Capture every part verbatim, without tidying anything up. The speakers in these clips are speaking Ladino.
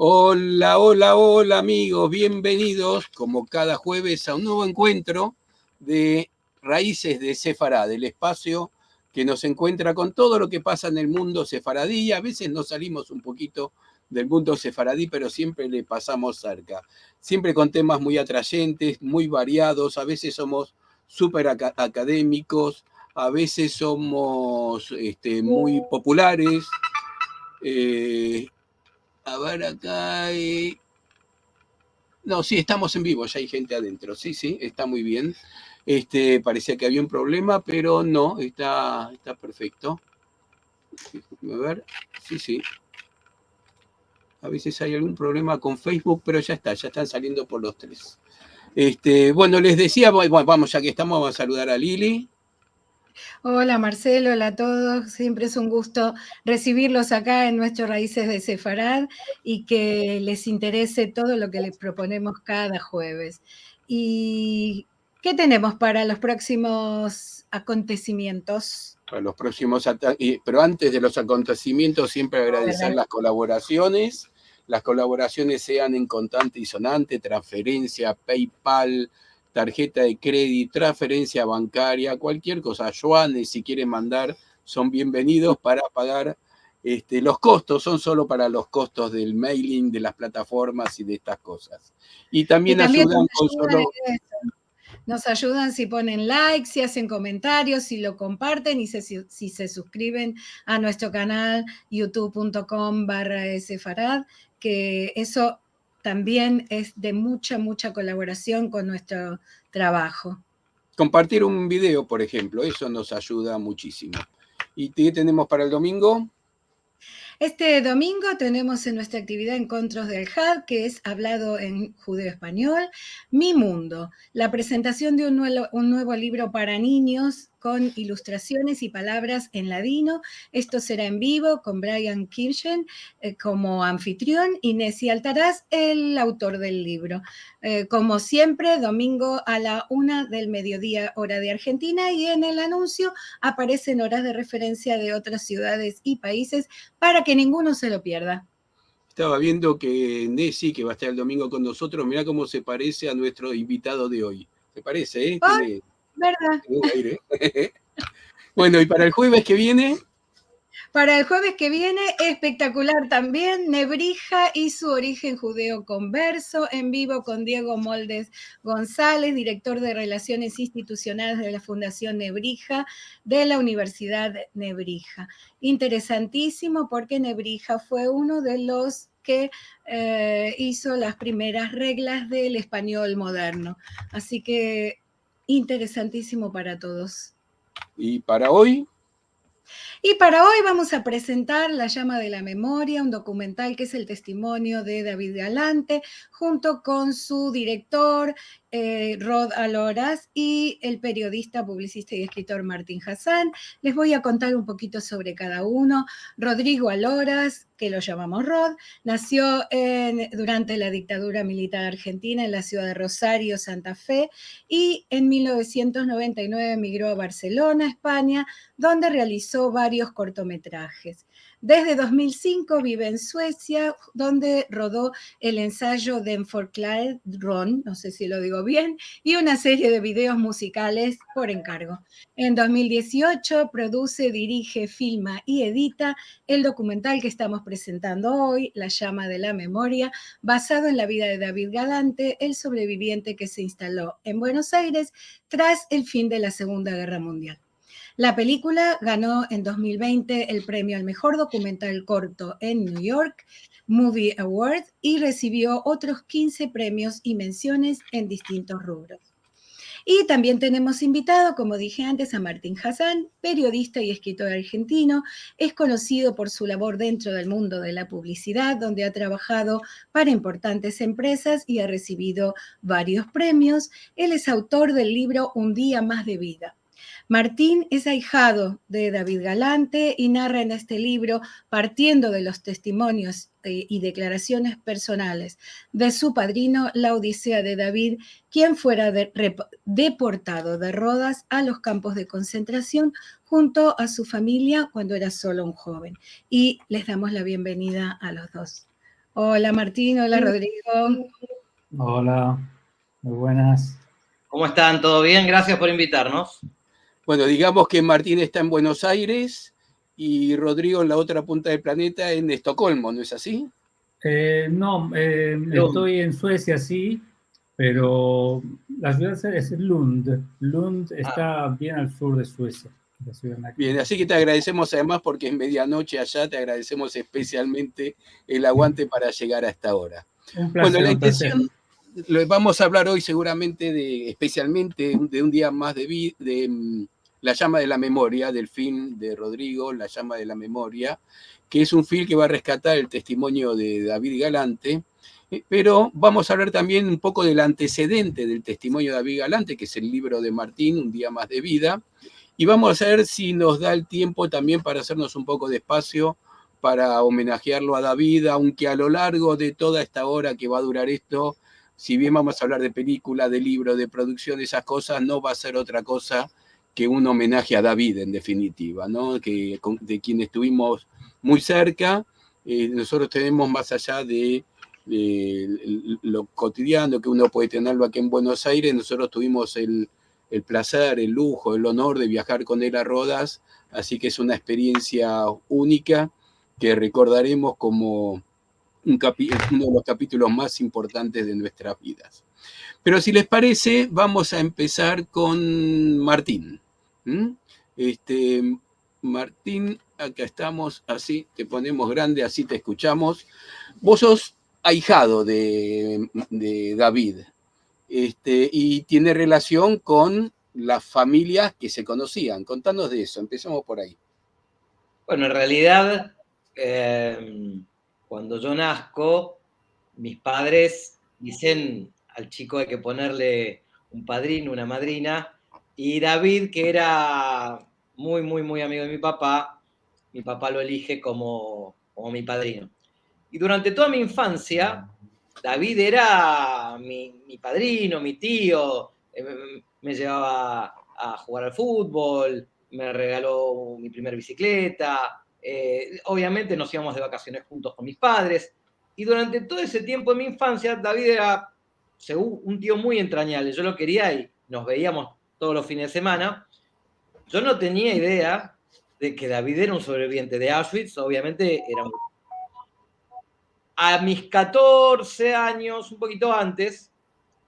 Hola, hola, hola, amigos, bienvenidos como cada jueves a un nuevo encuentro de Raíces de Sefarad, el espacio que nos encuentra con todo lo que pasa en el mundo sefaradí. A veces nos salimos un poquito del mundo sefaradí, pero siempre le pasamos cerca. Siempre con temas muy atrayentes, muy variados, a veces somos súper aca-, académicos, a veces somos, este, muy populares. Eh, a ver, acá hay... No, sí, estamos en vivo, ya hay gente adentro. Sí, sí, está muy bien. Este, parecía que había un problema, pero no, está, está perfecto. Déjame ver. Sí, sí. A veces hay algún problema con Facebook, pero ya está, ya están saliendo por los tres. Este, bueno, les decía, bu-, bu-, vamos, ya que estamos, vamos a saludar a Lili. Hola, Marcelo, hola a todos. Siempre es un gusto recibirlos acá en nuestro Raíces de Sefarad y que les interese todo lo que les proponemos cada jueves. ¿Y qué tenemos para los próximos acontecimientos? Para los próximos ata-, y, pero antes de los acontecimientos, siempre agradecer las colaboraciones. Las colaboraciones sean en contante y sonante, transferencia, PayPal, tarjeta de crédito, transferencia bancaria, cualquier cosa, yuanes, si quieren mandar, son bienvenidos para pagar, este, los costos, son solo para los costos del mailing, de las plataformas y de estas cosas. Y también ayudan con solo... Nos ayudan si ponen like, si hacen comentarios, si lo comparten y se, si, si se suscriben a nuestro canal youtube punto com barra sefarad, que eso también es de mucha, mucha colaboración con nuestro trabajo. Compartir un video, por ejemplo, eso nos ayuda muchísimo. ¿Y qué tenemos para el domingo? Este domingo tenemos en nuestra actividad Encontros del Had, que es hablado en judeo-español, Mi Mundo, la presentación de un nuevo, un nuevo libro para niños con ilustraciones y palabras en ladino. Esto será en vivo con Brian Kirchen, eh, como anfitrión y Nesi Altaraz, el autor del libro. Eh, como siempre, domingo a la una del mediodía, hora de Argentina, y en el anuncio aparecen horas de referencia de otras ciudades y países para que ninguno se lo pierda. Estaba viendo que Nesi, que va a estar el domingo con nosotros, mirá cómo se parece a nuestro invitado de hoy. Se parece, ¿eh? Ay, tiene, ¿verdad? Tiene un aire. Bueno, y para el jueves que viene, para el jueves que viene, espectacular también, Nebrija y su origen judeo-converso, en vivo con Diego Moldes González, director de Relaciones Institucionales de la Fundación Nebrija, de la Universidad Nebrija. Interesantísimo, porque Nebrija fue uno de los que, eh, hizo las primeras reglas del español moderno. Así que interesantísimo para todos. ¿Y para hoy? Y para hoy vamos a presentar La Llama de la Memoria, un documental que es el testimonio de David Galante, junto con su director, eh, Rod Aloras, y el periodista, publicista y escritor Martín Hassan. Les voy a contar un poquito sobre cada uno. Rodrigo Aloras, que lo llamamos Rod, nació en, durante la dictadura militar argentina en la ciudad de Rosario, Santa Fe, y en mil novecientos noventa y nueve emigró a Barcelona, España, donde realizó varios cortometrajes. Desde dos mil cinco vive en Suecia, donde rodó el ensayo Den forklareren, no sé si lo digo bien, y una serie de videos musicales por encargo. En dos mil dieciocho produce, dirige, filma y edita el documental que estamos presentando hoy, La Llama de la Memoria, basado en la vida de David Galante, el sobreviviente que se instaló en Buenos Aires tras el fin de la Segunda Guerra Mundial. La película ganó en dos mil veinte el premio al mejor documental corto en New York Movie Awards y recibió otros quince premios y menciones en distintos rubros. Y también tenemos invitado, como dije antes, a Martín Hassan, periodista y escritor argentino. Es conocido por su labor dentro del mundo de la publicidad, donde ha trabajado para importantes empresas y ha recibido varios premios. Él es autor del libro Un día más de vida. Martín es ahijado de David Galante y narra en este libro, partiendo de los testimonios, eh, y declaraciones personales de su padrino, la odisea de David, quien fuera de-, rep-, deportado de Rodas a los campos de concentración junto a su familia cuando era solo un joven. Y les damos la bienvenida a los dos. Hola Martin, hola Rodrigo. Hola, muy buenas. ¿Cómo están? ¿Todo bien? Gracias por invitarnos. Bueno, digamos que Martin está en Buenos Aires y Rodrigo en la otra punta del planeta, en Estocolmo, ¿no es así? Eh, no, eh, estoy en Suecia, sí, pero la ciudad es Lund. Lund está bien al sur de Suecia. Bien, así que te agradecemos además porque es medianoche allá, te agradecemos especialmente el aguante para llegar a esta hora. Un placer, Bueno, la un placer. Intención, lo, vamos a hablar hoy seguramente de, especialmente de un día más de, vi- de mm, La llama de la memoria, del film de Rodrigo, La llama de la memoria, que es un film que va a rescatar el testimonio de David Galante, eh, pero vamos a hablar también un poco del antecedente del testimonio de David Galante, que es el libro de Martin, Un día más de vida, y vamos a ver si nos da el tiempo también para hacernos un poco de espacio para homenajearlo a David, aunque a lo largo de toda esta hora que va a durar esto, si bien vamos a hablar de película, de libro, de producción, esas cosas, no va a ser otra cosa que un homenaje a David, en definitiva, ¿no? Que, con- de quien estuvimos muy cerca. Eh, nosotros tenemos más allá de, eh, lo cotidiano que uno puede tenerlo aquí en Buenos Aires, nosotros tuvimos el, el placer, el lujo, el honor de viajar con él a Rodas, así que es una experiencia única que recordaremos como un capi- uno de los capítulos más importantes de nuestras vidas. Pero si les parece, vamos a empezar con Martin. ¿Mm? Este, Martin, acá estamos, así te ponemos grande, así te escuchamos. Vos sos ahijado de, de David, este, y tiene relación con las familias que se conocían. Contanos de eso, empecemos por ahí. Bueno, en realidad, eh, cuando yo nazco, mis padres dicen al chico hay que ponerle un padrino, una madrina, y David, que era muy, muy, muy amigo de mi papá, mi papá lo elige como, como mi padrino. Y durante toda mi infancia, David era mi, mi padrino, mi tío, eh, me, me llevaba a jugar al fútbol, me regaló mi primer bicicleta, eh, obviamente nos íbamos de vacaciones juntos con mis padres, y durante todo ese tiempo de mi infancia, David era, según, un tío muy entrañable, yo lo quería y nos veíamos todos los fines de semana. Yo no tenía idea de que David era un sobreviviente de Auschwitz, obviamente era un... A mis catorce años, un poquito antes,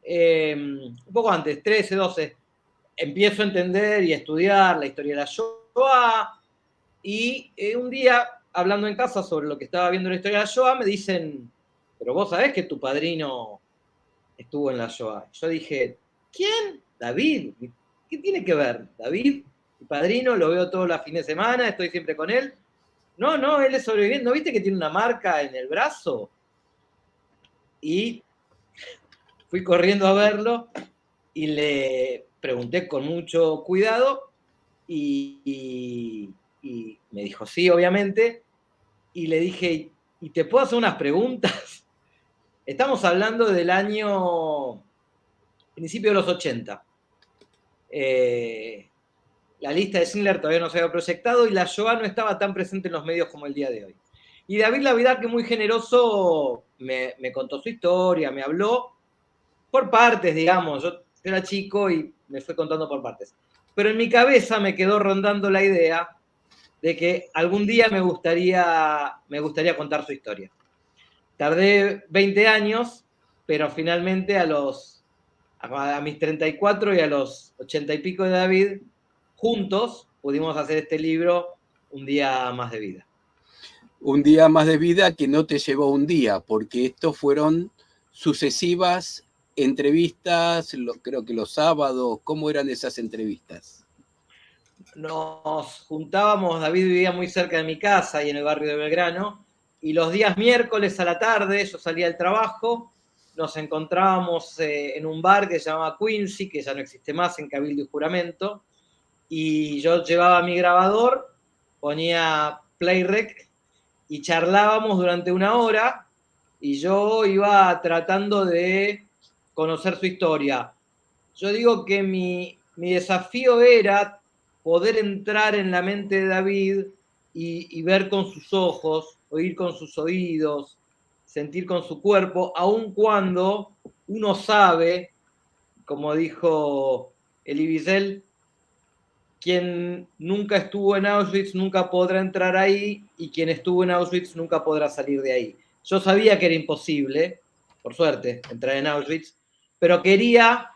eh, un poco antes, trece, doce, empiezo a entender y a estudiar la historia de la Shoah, y eh, un día, hablando en casa sobre lo que estaba viendo la historia de la Shoah, me dicen, pero vos sabés que tu padrino estuvo en la Shoah. Yo dije, ¿quién? David. ¿Qué tiene que ver? David, mi padrino, lo veo todos los fines de semana, estoy siempre con él. No, no, él es sobreviviente. ¿No viste que tiene una marca en el brazo? Y fui corriendo a verlo y le pregunté con mucho cuidado y, y- y me dijo, sí, obviamente. Y le dije, ¿y te puedo hacer unas preguntas? Estamos hablando del año, principio de los ochenta. Eh, la lista de Schindler todavía no se había proyectado y la Shoah no estaba tan presente en los medios como el día de hoy. Y David, la verdad que muy generoso, me, me contó su historia, me habló por partes, digamos. Yo, yo era chico y me fue contando por partes. Pero en mi cabeza me quedó rondando la idea de que algún día me gustaría, me gustaría contar su historia. Tardé veinte años, pero finalmente a los, a, a mis treinta y cuatro y a los ochenta y pico de David, juntos pudimos hacer este libro, Un día más de vida. Un día más de vida que no te llevó un día, porque estos fueron sucesivas entrevistas, lo- creo que los sábados, ¿cómo eran esas entrevistas? Nos juntábamos, David vivía muy cerca de mi casa y en el barrio de Belgrano, y los días miércoles a la tarde yo salía del trabajo, nos encontrábamos eh, en un bar que se llamaba Quincy, que ya no existe más, en Cabildo y Juramento, y yo llevaba mi grabador, ponía play rec y charlábamos durante una hora y yo iba tratando de conocer su historia. Yo digo que mi, mi desafío era poder entrar en la mente de David y, y ver con sus ojos, oír con sus oídos, sentir con su cuerpo, aun cuando uno sabe, como dijo Elie Wiesel, quien nunca estuvo en Auschwitz nunca podrá entrar ahí, y quien estuvo en Auschwitz nunca podrá salir de ahí. Yo sabía que era imposible, por suerte, entrar en Auschwitz, pero quería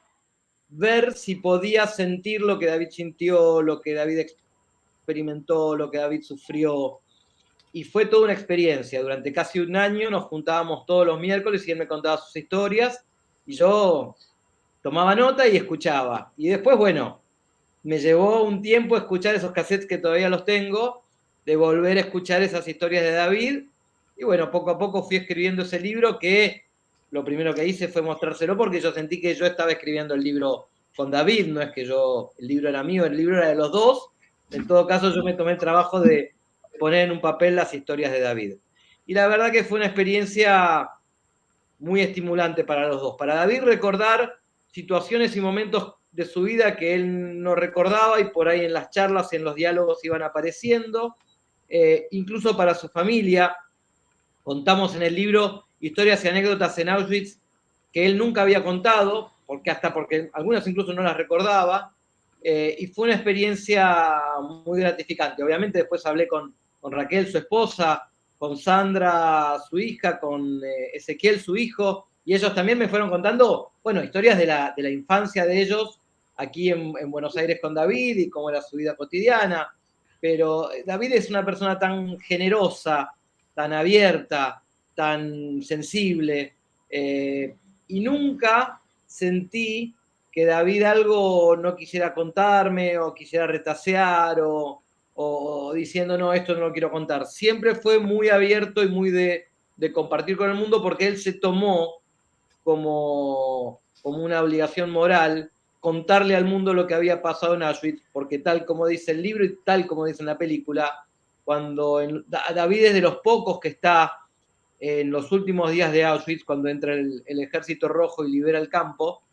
ver si podía sentir lo que David sintió, lo que David experimentó, lo que David sufrió. Y fue toda una experiencia. Durante casi un año nos juntábamos todos los miércoles y él me contaba sus historias y yo tomaba nota y escuchaba. Y después, bueno, me llevó un tiempo escuchar esos cassettes que todavía los tengo, de volver a escuchar esas historias de David. Y bueno, poco a poco fui escribiendo ese libro que lo primero que hice fue mostrárselo porque yo sentí que yo estaba escribiendo el libro con David, no es que yo, el libro era mío, el libro era de los dos. En todo caso, yo me tomé el trabajo de poner en un papel las historias de David. Y la verdad que fue una experiencia muy estimulante para los dos. Para David recordar situaciones y momentos de su vida que él no recordaba y por ahí en las charlas y en los diálogos iban apareciendo. Eh, incluso para su familia, contamos en el libro historias y anécdotas en Auschwitz que él nunca había contado, porque hasta porque algunas incluso no las recordaba, eh, y fue una experiencia muy gratificante. Obviamente después hablé con, con Raquel, su esposa, con Sandra, su hija, con eh, Ezequiel, su hijo, y ellos también me fueron contando, bueno, historias de la, de la infancia de ellos aquí en, en Buenos Aires con David y cómo era su vida cotidiana. Pero eh, David es una persona tan generosa, tan abierta, tan sensible, eh, y nunca sentí que David algo no quisiera contarme o quisiera retasear o, o diciendo, no, esto no lo quiero contar. Siempre fue muy abierto y muy de, de compartir con el mundo porque él se tomó como, como una obligación moral contarle al mundo lo que había pasado en Auschwitz, porque tal como dice el libro y tal como dice en la película, cuando en, Da- David es de los pocos que está en los últimos días de Auschwitz, cuando entra el, el ejército rojo y libera el campo,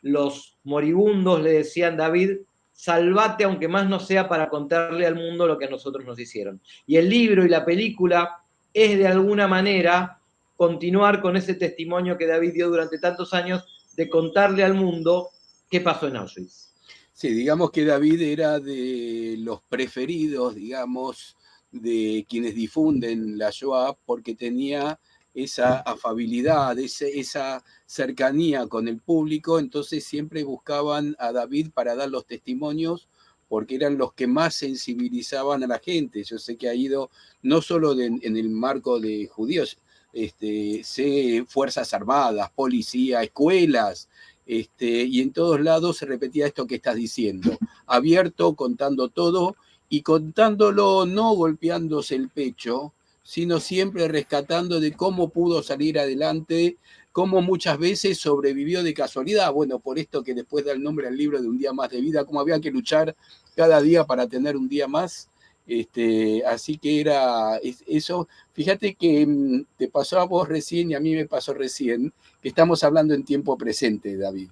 los moribundos le decían, David, salvate aunque más no sea para contarle al mundo lo que a nosotros nos hicieron. Y el libro y la película es de alguna manera continuar con ese testimonio que David dio durante tantos años de contarle al mundo qué pasó en Auschwitz. Sí, digamos que David era de los preferidos, digamos, de quienes difunden la Shoah porque tenía esa afabilidad, ese- esa cercanía con el público, entonces siempre buscaban a David para dar los testimonios porque eran los que más sensibilizaban a la gente. Yo sé que ha ido, no solo de- en el marco de judíos, este, sé, fuerzas armadas, policía, escuelas, este, y en todos lados se repetía esto que estás diciendo, abierto, contando todo y contándolo no golpeándose el pecho, sino siempre rescatando de cómo pudo salir adelante, cómo muchas veces sobrevivió de casualidad. Bueno, por esto que después da el nombre al libro de Un día más de vida, cómo había que luchar cada día para tener un día más. Este, así que era es- eso. Fíjate que mm, te pasó a vos recién y a mí me pasó recién, que estamos hablando en tiempo presente, David.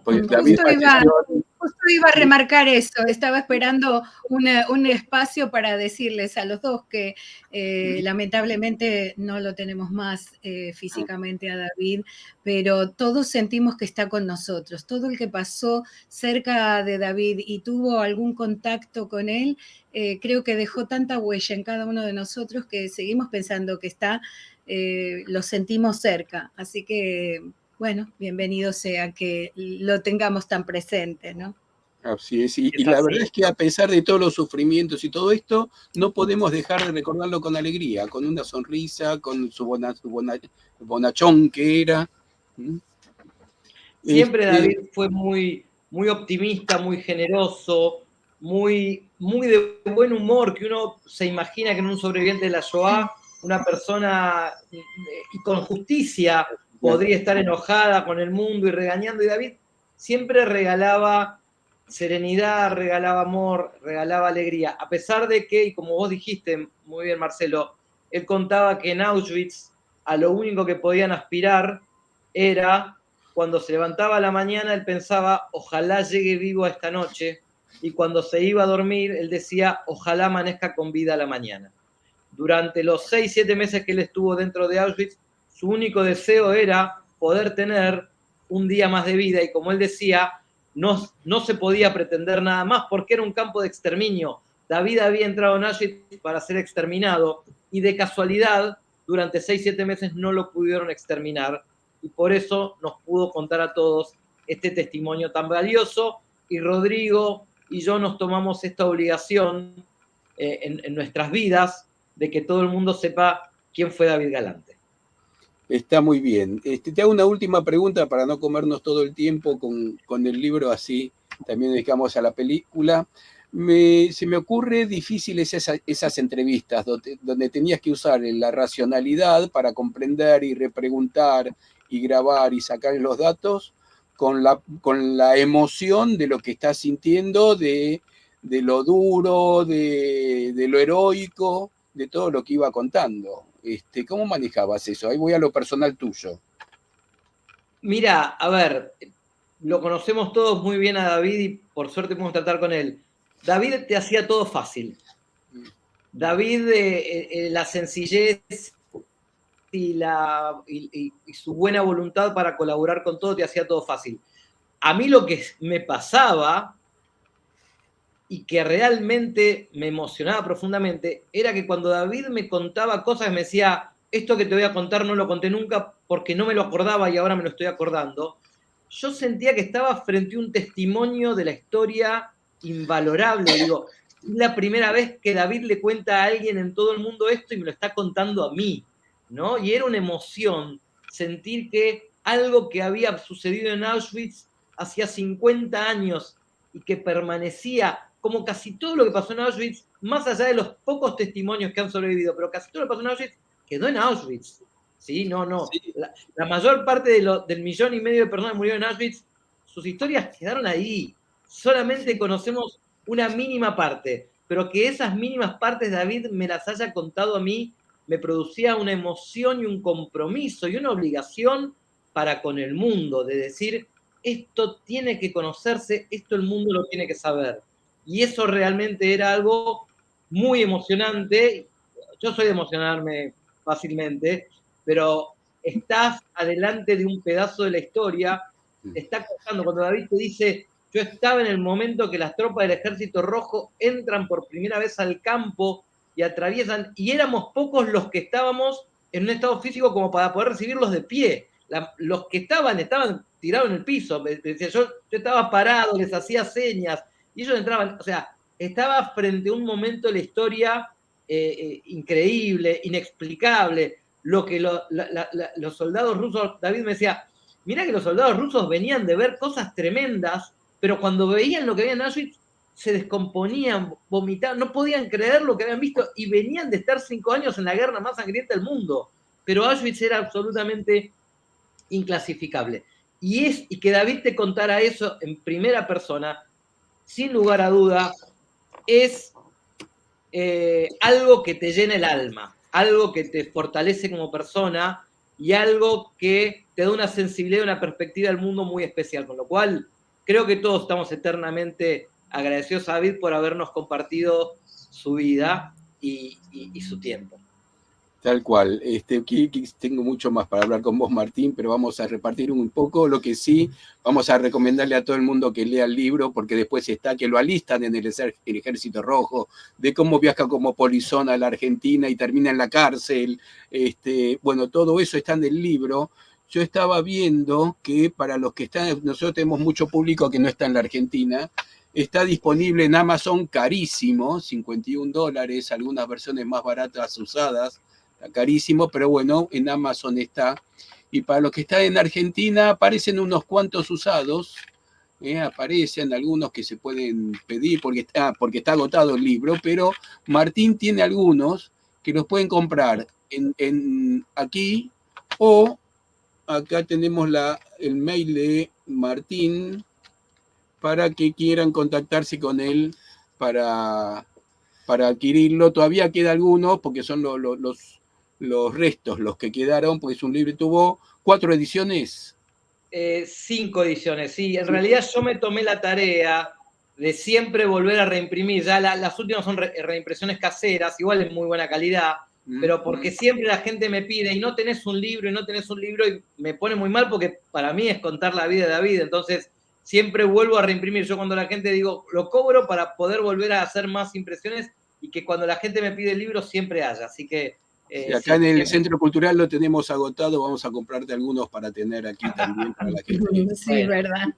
Pues David Justo iba, falleció. justo iba a remarcar eso, estaba esperando una- un espacio para decirles a los dos que eh, lamentablemente no lo tenemos más eh, físicamente a David, pero todos sentimos que está con nosotros. Todo el que pasó cerca de David y tuvo algún contacto con él, eh, creo que dejó tanta huella en cada uno de nosotros que seguimos pensando que está, eh, lo sentimos cerca. Así que, bueno, bienvenido sea que lo tengamos tan presente, ¿no? Así es, y, y la verdad es que a pesar de todos los sufrimientos y todo esto, no podemos dejar de recordarlo con alegría, con una sonrisa, con su bona- su bona- bonachón que era. ¿Mm? Siempre Este, David fue muy, muy optimista, muy generoso, muy, muy de buen humor, que uno se imagina que en un sobreviviente de la Shoah, una persona, eh, y con justicia, podría estar enojada con el mundo y regañando, y David siempre regalaba serenidad, regalaba amor, regalaba alegría, a pesar de que, y como vos dijiste muy bien, Marcelo, él contaba que en Auschwitz a lo único que podían aspirar era, cuando se levantaba a la mañana, él pensaba, ojalá llegue vivo a esta noche, y cuando se iba a dormir, él decía, ojalá amanezca con vida a la mañana. Durante los seis, siete meses que él estuvo dentro de Auschwitz, su único deseo era poder tener un día más de vida, y como él decía, no, no se podía pretender nada más porque era un campo de exterminio. David había entrado en Auschwitz para ser exterminado y de casualidad durante seis, siete meses no lo pudieron exterminar, y por eso nos pudo contar a todos este testimonio tan valioso, y Rodrigo y yo nos tomamos esta obligación, eh, en, en nuestras vidas de que todo el mundo sepa quién fue David Galante. Está muy bien. Este, te hago una última pregunta para no comernos todo el tiempo con, con el libro, así también dedicamos a la película. Me, se me ocurre difíciles esas, esas entrevistas donde, donde tenías que usar la racionalidad para comprender y repreguntar y grabar y sacar los datos con la, con la emoción de lo que estás sintiendo, de, de lo duro, de, de lo heroico, de todo lo que iba contando. Este, ¿cómo manejabas eso? Ahí voy a lo personal tuyo. Mira, a ver, lo conocemos todos muy bien a David y por suerte podemos tratar con él. David te hacía todo fácil. David, eh, eh, la sencillez y, la, y, y, y su buena voluntad para colaborar con todo te hacía todo fácil. A mí lo que me pasaba y que realmente me emocionaba profundamente era que cuando David me contaba cosas, me decía, esto que te voy a contar no lo conté nunca porque no me lo acordaba y ahora me lo estoy acordando. Yo sentía que estaba frente a un testimonio de la historia invalorable. Digo, es la primera vez que David le cuenta a alguien en todo el mundo esto y me lo está contando a mí, ¿no? Y era una emoción sentir que algo que había sucedido en Auschwitz hacía cincuenta años y que permanecía, como casi todo lo que pasó en Auschwitz, más allá de los pocos testimonios que han sobrevivido, pero casi todo lo que pasó en Auschwitz quedó en Auschwitz. ¿Sí? No, no. Sí. La, la mayor parte de lo, del millón y medio de personas que murieron en Auschwitz, sus historias quedaron ahí. Solamente conocemos una mínima parte, pero que esas mínimas partes David me las haya contado a mí, me producía una emoción y un compromiso y una obligación para con el mundo, de decir, esto tiene que conocerse, esto el mundo lo tiene que saber. Y eso realmente era algo muy emocionante. Yo soy de emocionarme fácilmente, pero estás adelante de un pedazo de la historia. Te está contando, cuando David te dice, yo estaba en el momento que las tropas del Ejército Rojo entran por primera vez al campo y atraviesan, y éramos pocos los que estábamos en un estado físico como para poder recibirlos de pie. La, los que estaban, estaban tirados en el piso. Me, me decía, yo, yo estaba parado, les hacía señas, y ellos entraban. O sea, estaba frente a un momento de la historia, eh, eh, increíble, inexplicable. Lo que lo, la, la, los soldados rusos, David me decía, mira que los soldados rusos venían de ver cosas tremendas, pero cuando veían lo que había en Auschwitz, se descomponían, vomitaban, no podían creer lo que habían visto y venían de estar cinco años en la guerra más sangrienta del mundo. Pero Auschwitz era absolutamente inclasificable. Y, es, y que David te contara eso en primera persona, sin lugar a duda, es, eh, algo que te llena el alma, algo que te fortalece como persona y algo que te da una sensibilidad, una perspectiva del mundo muy especial. Con lo cual, creo que todos estamos eternamente agradecidos a David por habernos compartido su vida y, y, y su tiempo. Tal cual. Este, aquí, aquí tengo mucho más para hablar con vos, Martin, pero vamos a repartir un poco. Lo que sí, vamos a recomendarle a todo el mundo que lea el libro, porque después está que lo alistan en el ejer-, el Ejército Rojo, de cómo viaja como polizón a la Argentina y termina en la cárcel. Este, bueno, todo eso está en el libro. Yo estaba viendo que para los que están, nosotros tenemos mucho público que no está en la Argentina, está disponible en Amazon carísimo, cincuenta y un dólares, algunas versiones más baratas usadas, está carísimo, pero bueno, en Amazon está. Y para los que están en Argentina, aparecen unos cuantos usados, eh, aparecen algunos que se pueden pedir porque está, porque está agotado el libro, pero Martin tiene algunos que los pueden comprar en, en aquí o acá tenemos la, el mail de Martin para que quieran contactarse con él para, para adquirirlo. Todavía queda alguno porque son lo, lo, los, los restos los que quedaron, porque es un libro, tuvo cuatro ediciones. Eh, cinco ediciones, sí. En realidad yo me tomé la tarea de siempre volver a reimprimir. Ya la, las últimas son re, reimpresiones caseras, igual en muy buena calidad, pero porque siempre la gente me pide, y no tenés un libro, y no tenés un libro, y me pone muy mal porque para mí es contar la vida de David, entonces siempre vuelvo a reimprimir. Yo cuando la gente digo, lo cobro para poder volver a hacer más impresiones y que cuando la gente me pide el libro siempre haya, así que... Eh, y acá sí, en el siempre... Centro Cultural lo tenemos agotado, vamos a comprarte algunos para tener aquí también para la gente. Sí, bueno, verdad.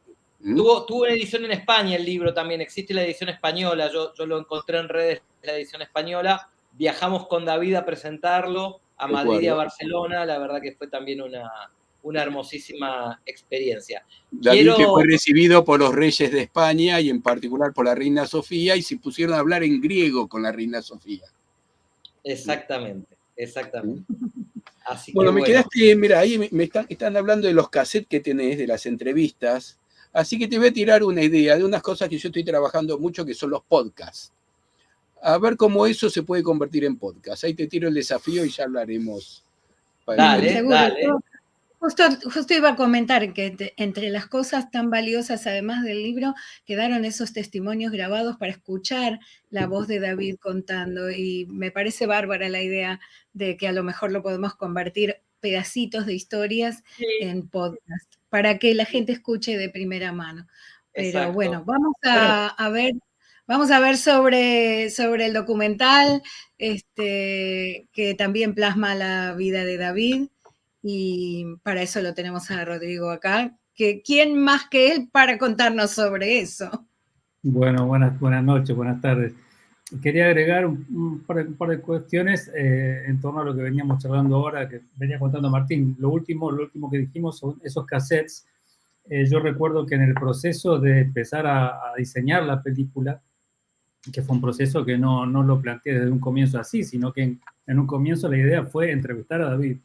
¿Mm? Tuvo, tuvo una edición en España el libro también, existe la edición española, yo, yo lo encontré en redes, la edición española, viajamos con David a presentarlo a Madrid y a Barcelona, la verdad que fue también una, una hermosísima experiencia. David Quiero... que fue recibido por los reyes de España y en particular por la reina Sofía, y se pusieron a hablar en griego con la reina Sofía. Exactamente, exactamente. Así bueno, que me bueno. Quedaste, mira, ahí me, me están, están hablando de los cassettes que tenés, de las entrevistas, así que te voy a tirar una idea de unas cosas que yo estoy trabajando mucho, que son los podcasts. A ver cómo eso se puede convertir en podcast. Ahí te tiro el desafío y ya hablaremos. Dale, dale. Justo, justo iba a comentar que te, entre las cosas tan valiosas, además del libro, quedaron esos testimonios grabados para escuchar la voz de David contando, y me parece bárbara la idea de que a lo mejor lo podemos convertir pedacitos de historias sí. en podcast, para que la gente escuche de primera mano. Pero exacto. Bueno, vamos a, bueno. A ver, vamos a ver sobre, sobre el documental este, que también plasma la vida de David, y para eso lo tenemos a Rodrigo acá, que ¿quién más que él para contarnos sobre eso? Bueno, buenas, buenas noches, buenas tardes. Quería agregar un, un, par, un par, de cuestiones eh, en torno a lo que veníamos charlando ahora, que venía contando Martin. Lo último, lo último que dijimos son esos cassettes. Eh, yo recuerdo que en el proceso de empezar a, a diseñar la película, que fue un proceso que no, no lo planteé desde un comienzo así, sino que en, en un comienzo la idea fue entrevistar a David.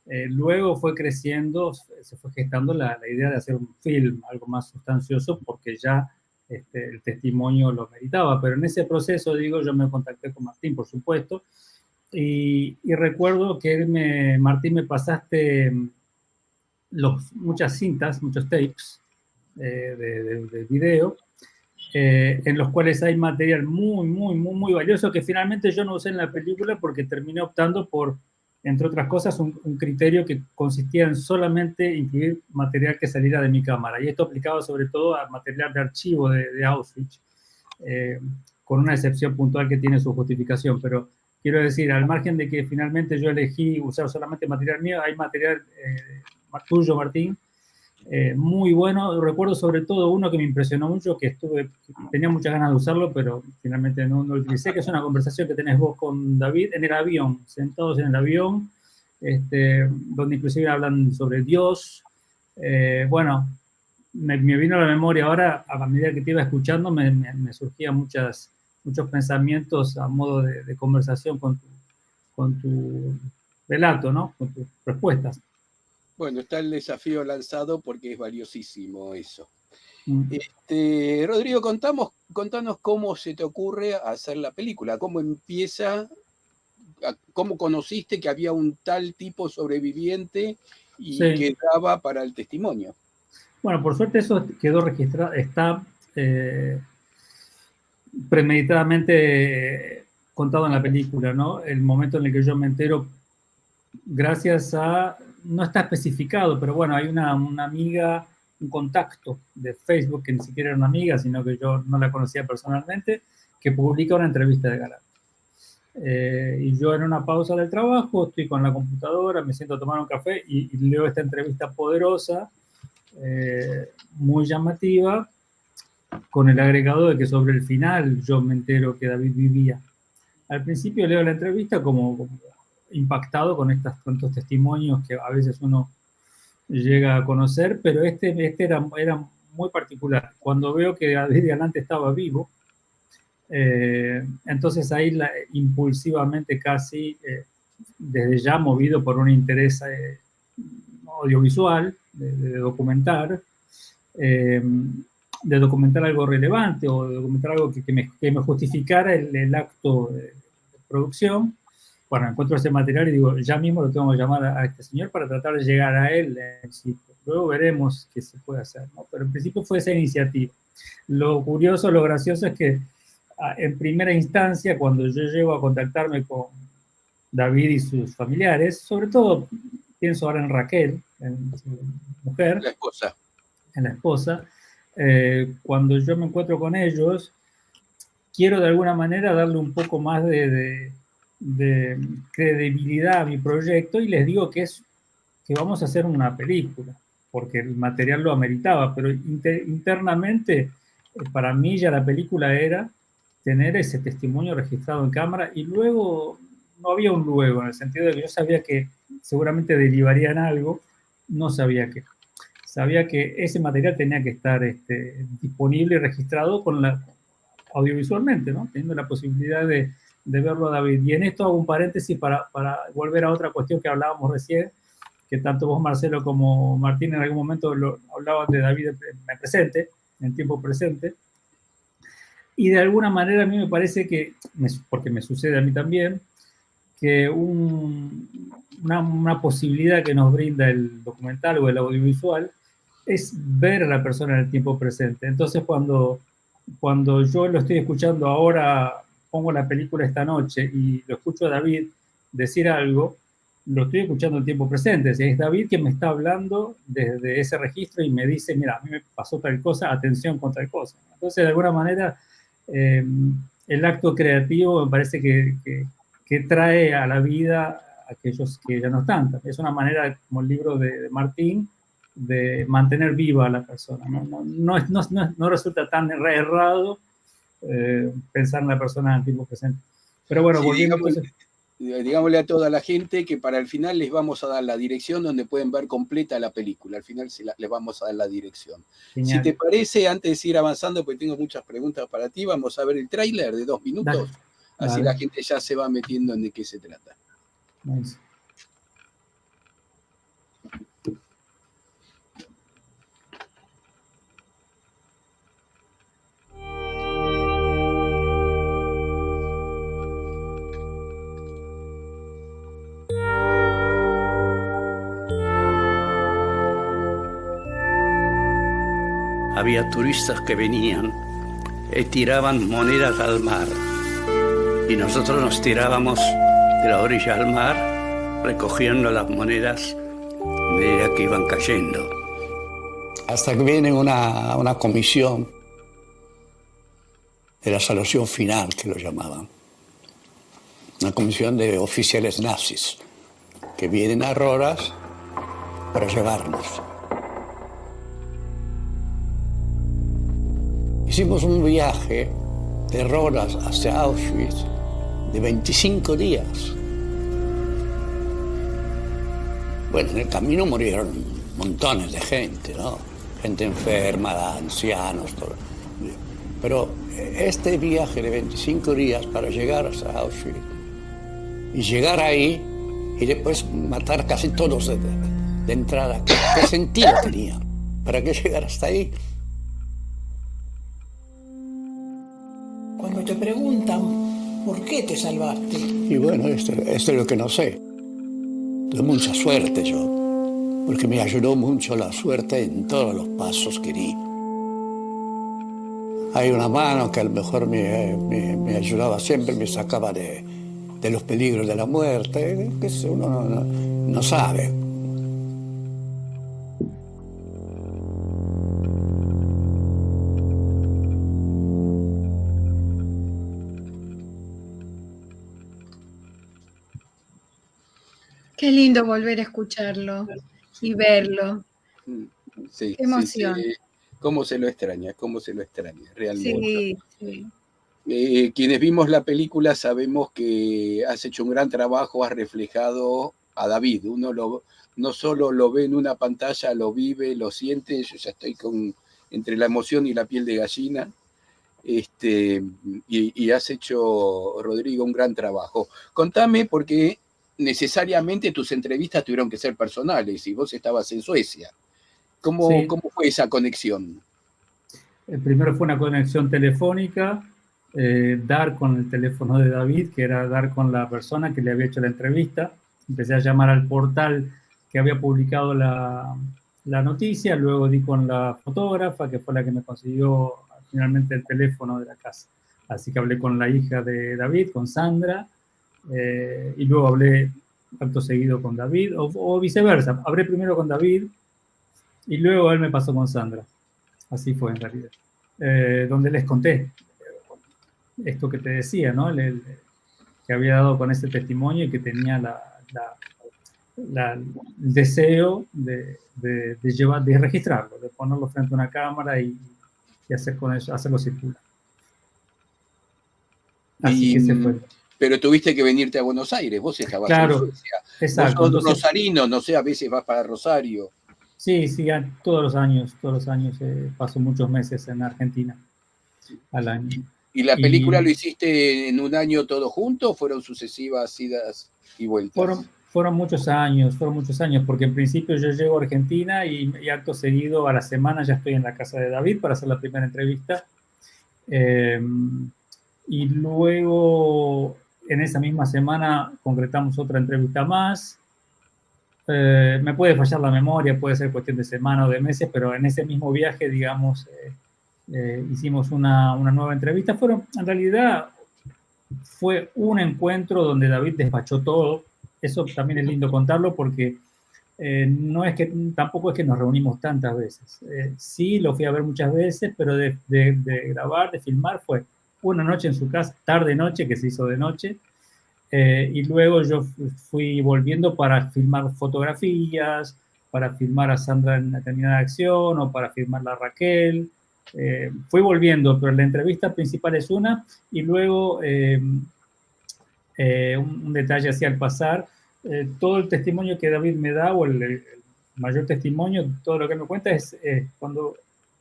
Eh, luego fue creciendo, se fue gestando la, la, idea de hacer un film, algo más sustancioso, porque ya este, el testimonio lo meritaba. Pero en ese proceso, digo, yo me contacté con Martin, por supuesto, y, y recuerdo que él me, Martin, me pasaste los, muchas cintas, muchos tapes eh, de, de, de, video, eh, en los cuales hay material muy, muy, muy, muy valioso que finalmente yo no usé en la película porque terminé optando por, entre otras cosas, un, un, criterio que consistía en solamente incluir material que saliera de mi cámara. Y esto aplicaba sobre todo a material de archivo de, de Auschwitz, eh, con una excepción puntual que tiene su justificación. Pero quiero decir, al margen de que finalmente yo elegí usar solamente material mío, hay material eh, tuyo, Martin, eh, muy bueno. Recuerdo sobre todo uno que me impresionó mucho, que estuve, tenía muchas ganas de usarlo, pero finalmente no, no lo utilicé, que es una conversación que tenés vos con David en el avión, sentados en el avión, este, donde inclusive hablan sobre Dios. Eh, bueno, me, me, vino a la memoria ahora, a medida que te iba escuchando, me, me, me surgían muchas, muchos pensamientos a modo de, de conversación con tu, con tu relato, ¿no? Con tus respuestas. Bueno, está el desafío lanzado porque es valiosísimo eso. Mm. Este, Rodrigo, contamos, contanos cómo se te ocurre hacer la película, cómo empieza, cómo conociste que había un tal tipo sobreviviente y sí. Que daba para el testimonio. Bueno, por suerte eso quedó registrado, está eh, premeditadamente contado en la película, ¿no? El momento en el que yo me entero, gracias a, no está especificado, pero bueno, hay una, una amiga, un contacto de Facebook, que ni siquiera era una amiga, sino que yo no la conocía personalmente, que publica una entrevista de Galán. Eh, y yo en una pausa del trabajo estoy con la computadora, me siento a tomar un café y, y leo esta entrevista poderosa, eh, muy llamativa, con el agregado de que sobre el final yo me entero que David vivía. Al principio leo la entrevista como, como impactado con estos tantos testimonios que a veces uno llega a conocer, pero este, este era, era muy particular. Cuando veo que David Galante estaba vivo, eh, entonces ahí la, impulsivamente casi, eh, desde ya movido por un interés eh, audiovisual, de, de documentar, eh, de documentar algo relevante o de documentar algo que, que, me, que me, justificara el, el acto de, de producción. Bueno, encuentro ese material y digo, ya mismo lo tengo que llamar a, a este señor para tratar de llegar a él. Eh, sí, luego veremos qué se puede hacer, ¿no? Pero en principio fue esa iniciativa. Lo curioso, lo gracioso es que a, en primera instancia, cuando yo llego a contactarme con, David y sus familiares, sobre todo pienso ahora en Raquel, en su mujer, la esposa, en la esposa. Eh, cuando yo me encuentro con ellos, quiero de alguna manera darle un poco más de, de, de credibilidad a mi proyecto y les digo que es que vamos a hacer una película, porque el material lo ameritaba, pero inter, internamente, eh, para mí ya la película era tener ese testimonio registrado en cámara y luego no había un luego, en el sentido de que yo sabía que seguramente derivaría en algo, no sabía qué. Sabía que ese material tenía que estar este, disponible y registrado con la, audiovisualmente, ¿no? Teniendo la posibilidad de, de verlo a David. Y en esto hago un paréntesis para, para volver a otra cuestión que hablábamos recién, que tanto vos, Marcelo, como Martín en algún momento lo, hablaban de David en, en presente, en tiempo presente. Y de alguna manera a mí me parece que, me, porque me sucede a mí también, que un, una, una posibilidad que nos brinda el documental o el audiovisual es ver a la persona en el tiempo presente. Entonces, cuando, cuando yo lo estoy escuchando ahora, pongo la película esta noche y lo escucho a David decir algo, lo estoy escuchando en tiempo presente. Es David que me está hablando desde ese registro y me dice, mira, a mí me pasó tal cosa, atención con tal cosa. Entonces, de alguna manera, eh, el acto creativo me parece que, que, que trae a la vida a aquellos que ya no están. Es una manera, como el libro de, de Martín, de mantener viva a la persona. No, no, no, es- no, no, no resulta tan errado eh, pensar en la persona en el tiempo presente. Pero bueno, Sí, volviendo digamos, entonces, eh, digámosle a toda la gente que para el final les vamos a dar la dirección donde pueden ver completa la película. Al final se la- les vamos a dar la dirección. Si genial. Te parece, antes de seguir avanzando, porque tengo muchas preguntas para ti, vamos a ver el tráiler de dos minutos. Dale, Así dale. La gente ya se va metiendo en de qué se trata. Vamos. Había turistas que venían y tiraban monedas al mar. Y nosotros nos tirábamos de la orilla al mar recogiendo las monedas a medida que iban cayendo. Hasta que viene una, una comisión de la salvación final, que lo llamaban, una comisión de oficiales nazis que vienen a Rodas para llevarnos. Hicimos un viaje de Rodas hasta Auschwitz de veinticinco días. Bueno, en el camino murieron montones de gente, ¿no? Gente enferma, ancianos, todo. Pero este viaje de veinticinco días para llegar hasta Auschwitz y llegar ahí y después matar casi todos de, de entrada, ¿qué, qué sentido tenía? ¿Para qué llegar hasta ahí? Cuando te preguntan, ¿por qué te salvaste? Y bueno, esto, esto es lo que no sé. Tuve mucha suerte yo, porque me ayudó mucho la suerte en todos los pasos que di. Hay una mano que a lo mejor me, me, me ayudaba siempre, me sacaba de, de los peligros de la muerte, qué sé, uno no, no, no sabe. Qué lindo volver a escucharlo y verlo. Mm, sí, Qué emoción. Sí, sí. Cómo se lo extraña, cómo se lo extraña, realmente. Sí, sí. Eh, quienes vimos la película sabemos que has hecho un gran trabajo, has reflejado a David. Uno lo, no solo lo ve en una pantalla, lo vive, lo siente. Yo ya estoy con, entre la emoción y la piel de gallina. Este, y, y has hecho, Rodrigo, un gran trabajo. Contame, porque necesariamente tus entrevistas tuvieron que ser personales y vos estabas en Suecia. ¿Cómo, Sí. Cómo fue esa conexión? Eh, primero fue una conexión telefónica, eh, dar con el teléfono de David, que era dar con la persona que le había hecho la entrevista. Empecé a llamar al portal que había publicado la, la noticia, luego di con la fotógrafa, que fue la que me consiguió finalmente el teléfono de la casa. Así que hablé con la hija de David, con Sandra, eh, y luego hablé acto seguido con David, o, o viceversa, hablé primero con David y luego él me pasó con Sandra. Así fue en realidad. Eh, donde les conté esto que te decía, ¿no? El, el, que había dado con ese testimonio y que tenía la, la, la, el deseo de, de, de llevar, de registrarlo, de ponerlo frente a una cámara y, y hacer con eso, hacerlo circular. Así Y, que se fue. Pero tuviste que venirte a Buenos Aires, vos estabas Claro, en Suecia. Exacto. Vos sos Entonces, rosarino, no sé, a veces vas para Rosario. Sí, sí, a- todos los años, todos los años eh, paso muchos meses en Argentina al año. ¿Y la película Y- lo hiciste en un año todo junto o fueron sucesivas idas y vueltas? Fueron, fueron muchos años, fueron muchos años, porque en principio yo llego a Argentina y, y acto seguido a la semana ya estoy en la casa de David para hacer la primera entrevista. Eh, y luego, en esa misma semana, concretamos otra entrevista más. Eh, me puede fallar la memoria, puede ser cuestión de semana o de meses, pero en ese mismo viaje, digamos, eh, eh, hicimos una, una nueva entrevista. Fueron, en realidad, fue un encuentro donde David despachó todo. Eso también es lindo contarlo porque eh, no es que, tampoco es que nos reunimos tantas veces. Eh, sí, lo fui a ver muchas veces, pero de, de- de grabar, de filmar, fue una noche en su casa, tarde noche, que se hizo de noche, eh, y luego yo fu- fui volviendo para filmar fotografías, para filmar a Sandra en una determinada acción o para filmar a Raquel. Eh, fui volviendo, pero la entrevista principal es una, y luego eh, eh, un, un detalle así al pasar, eh, todo el testimonio que David me da, o el, el mayor testimonio, todo lo que me cuenta es eh, cuando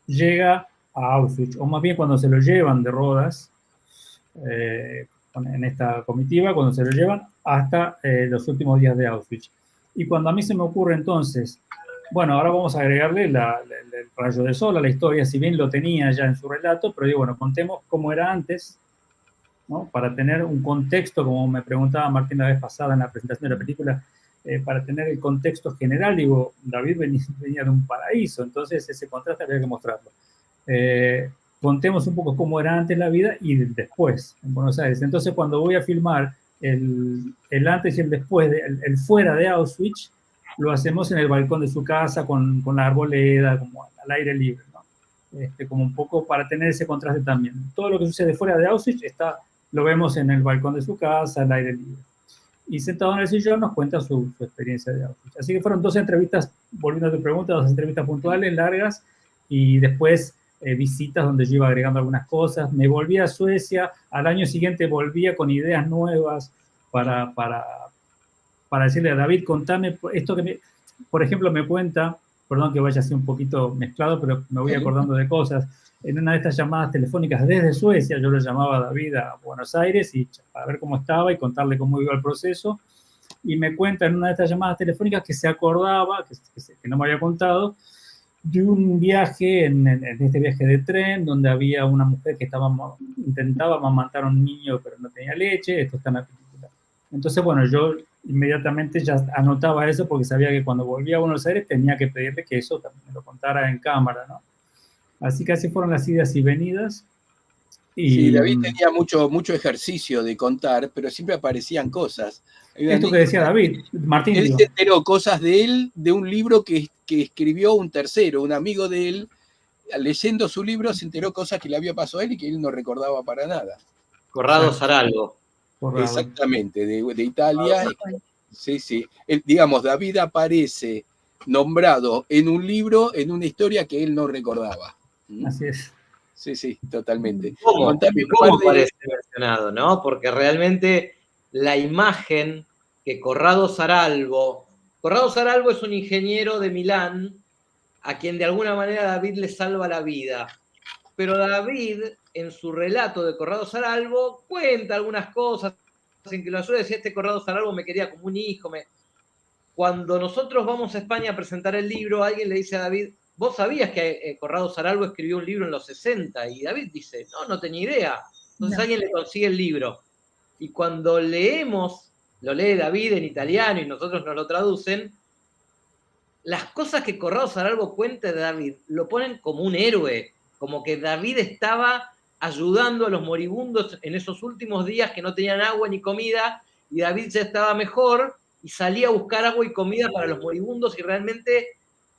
llega a Auschwitz, o más bien cuando se lo llevan de Rodas, eh, en esta comitiva, cuando se lo llevan hasta eh, los últimos días de Auschwitz. Y cuando a mí se me ocurre entonces, bueno, ahora vamos a agregarle la- la- el rayo de sol a la historia, si bien lo tenía ya en su relato, pero digo, bueno, contemos cómo era antes, ¿no? Para tener un contexto, como me preguntaba Martín la vez pasada en la presentación de la película, eh, para tener el contexto general, digo, David venía, venía de un paraíso, entonces ese contraste había que mostrarlo. Eh, contemos un poco cómo era antes la vida y después en Buenos Aires. Entonces, cuando voy a filmar el, el antes y el después, de- el, el fuera de Auschwitz, lo hacemos en el balcón de su casa con, con la arboleda, como al aire libre, ¿no? Este, como un poco para tener ese contraste también. Todo lo que sucede fuera de Auschwitz está, lo vemos en el balcón de su casa, al aire libre. Y sentado en el sillón nos cuenta su, su experiencia de Auschwitz. Así que fueron dos entrevistas, volviendo a tu pregunta, dos entrevistas puntuales, largas, y después eh, visitas donde yo iba agregando algunas cosas. Me volví a Suecia, al año siguiente volvía con ideas nuevas para, para, para decirle a David, contame esto que me, por ejemplo, me cuenta, perdón que vaya así un poquito mezclado, pero me voy acordando de cosas. En una de estas llamadas telefónicas desde Suecia, yo lo llamaba a David a Buenos Aires y para ver cómo estaba y contarle cómo iba el proceso. Y me cuenta en una de estas llamadas telefónicas que se acordaba, que, que se- que no me había contado, de un viaje, en, en- en este viaje de tren, donde había una mujer que estaba, ma- intentaba amamantar a un niño, pero no tenía leche, esto está en la película. Entonces, bueno, yo inmediatamente ya anotaba eso porque sabía que cuando volvía a Buenos Aires tenía que pedirle que eso también me lo contara en cámara, ¿no? Así que así fueron las idas y venidas. Y Sí, David tenía mucho, mucho ejercicio de contar, pero siempre aparecían cosas. Hay una Esto que decía anécdota. David, Martín, Él digo. Se enteró cosas de él, de un libro que, que escribió un tercero, un amigo de él, leyendo su libro se enteró cosas que le había pasado a él y que él no recordaba para nada. Corrado Saralbo. Corrado. Exactamente, de, de Italia. Sí, sí. Él, digamos, David aparece nombrado en un libro, en una historia que él no recordaba. ¿Mm? Así es. Sí, sí, totalmente. ¿Cómo? Contame un ¿Cómo par de- aparece mencionado, no? Porque realmente la imagen que Corrado Saralbo, Corrado Saralbo es un ingeniero de Milán a quien de alguna manera David le salva la vida. Pero David, en su relato de Corrado Saralbo, cuenta algunas cosas en que lo ayuda, decía, este Corrado Saralbo me quería como un hijo. Me... Cuando nosotros vamos a España a presentar el libro, alguien le dice a David, ¿vos sabías que eh, Corrado Saralbo escribió un libro en los sesenta? Y David dice, no, no tenía idea. Entonces No. Alguien le consigue el libro. Y cuando leemos, lo lee David en italiano y nosotros nos lo traducen, las cosas que Corrado Saralbo cuenta de David lo ponen como un héroe, como que David estaba ayudando a los moribundos en esos últimos días que no tenían agua ni comida, y David ya estaba mejor, y salía a buscar agua y comida para los moribundos, y realmente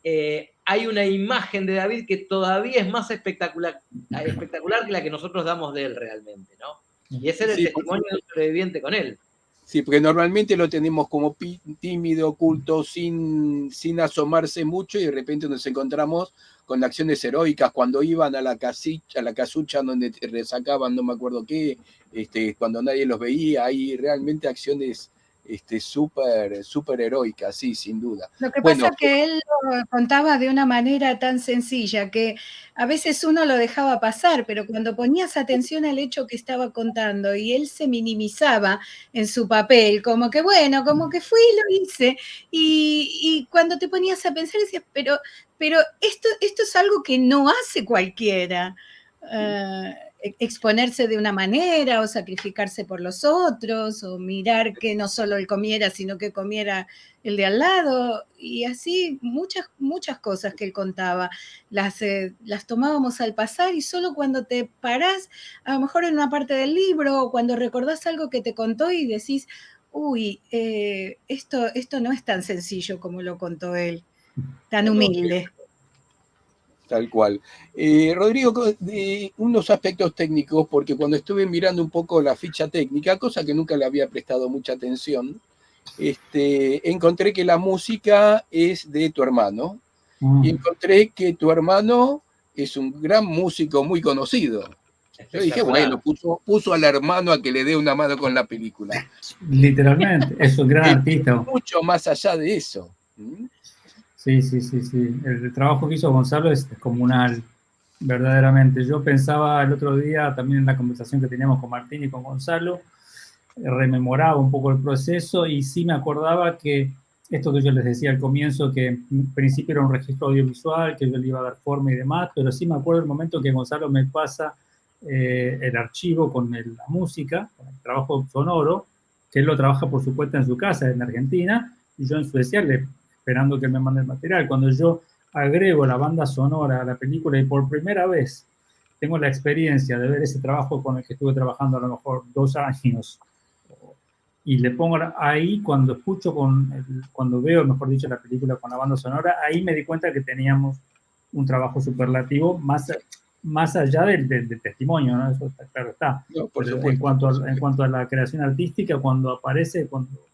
eh, hay una imagen de David que todavía es más espectacular, espectacular que la que nosotros damos de él realmente, ¿no? Y ese era el testimonio de un sobreviviente con él. Sí, porque normalmente lo tenemos como tímido, oculto, sin, sin asomarse mucho, y de repente nos encontramos con acciones heroicas, cuando iban a la, casucha, a la casucha donde resacaban no me acuerdo qué, este, cuando nadie los veía, hay realmente acciones este, súper, súper heroica, sí, sin duda. Lo que pasa es que él lo contaba de una manera tan sencilla que a veces uno lo dejaba pasar, pero cuando ponías atención al hecho que estaba contando y él se minimizaba en su papel, como que, bueno, como que fui y lo hice, y, y cuando te ponías a pensar decías, pero, pero esto, esto es algo que no hace cualquiera. Uh, exponerse de una manera o sacrificarse por los otros o mirar que no solo él comiera, sino que comiera el de al lado, y así muchas, muchas cosas que él contaba, las, eh, las tomábamos al pasar y solo cuando te parás, a lo mejor en una parte del libro o cuando recordás algo que te contó y decís, uy, eh, esto, esto no es tan sencillo como lo contó él, tan humilde. Tal cual. Eh, Rodrigo, de unos aspectos técnicos, porque cuando estuve mirando un poco la ficha técnica, cosa que nunca le había prestado mucha atención, este, encontré que la música es de tu hermano, mm. Y encontré que tu hermano es un gran músico muy conocido. Yo dije, bueno, puso, puso al hermano a que le dé una mano con la película. Literalmente, es un gran artista. Mucho más allá de eso. Sí, sí, sí, sí. El trabajo que hizo Gonzalo es descomunal, verdaderamente. Yo pensaba el otro día, también en la conversación que teníamos con Martín y con Gonzalo, rememoraba un poco el proceso y sí me acordaba que esto que yo les decía al comienzo, que en principio era un registro audiovisual, que yo le iba a dar forma y demás, pero sí me acuerdo el momento que Gonzalo me pasa eh, el archivo con el, la música, con el trabajo sonoro, que él lo trabaja por su cuenta en su casa en Argentina, y yo en Suecia le, esperando que me mande el material. Cuando yo agrego la banda sonora a la película y por primera vez tengo la experiencia de ver ese trabajo con el que estuve trabajando a lo mejor dos años, y le pongo ahí, cuando escucho, con el, cuando veo, mejor dicho, la película con la banda sonora, ahí me di cuenta que teníamos un trabajo superlativo más, más allá del, del, del testimonio, ¿no? Eso está, claro está. No, por en, cuanto a, en cuanto a la creación artística, cuando aparece, cuando,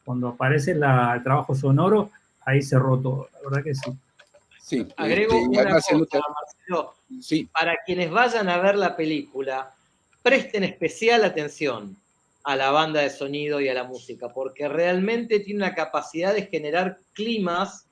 cuando aparece la, el trabajo sonoro, ahí cerró todo, la verdad que sí. Sí, agrego este, una cosa, Marcelo, sí. Para quienes vayan a ver la película, presten especial atención a la banda de sonido y a la música, porque realmente tiene una capacidad de generar climas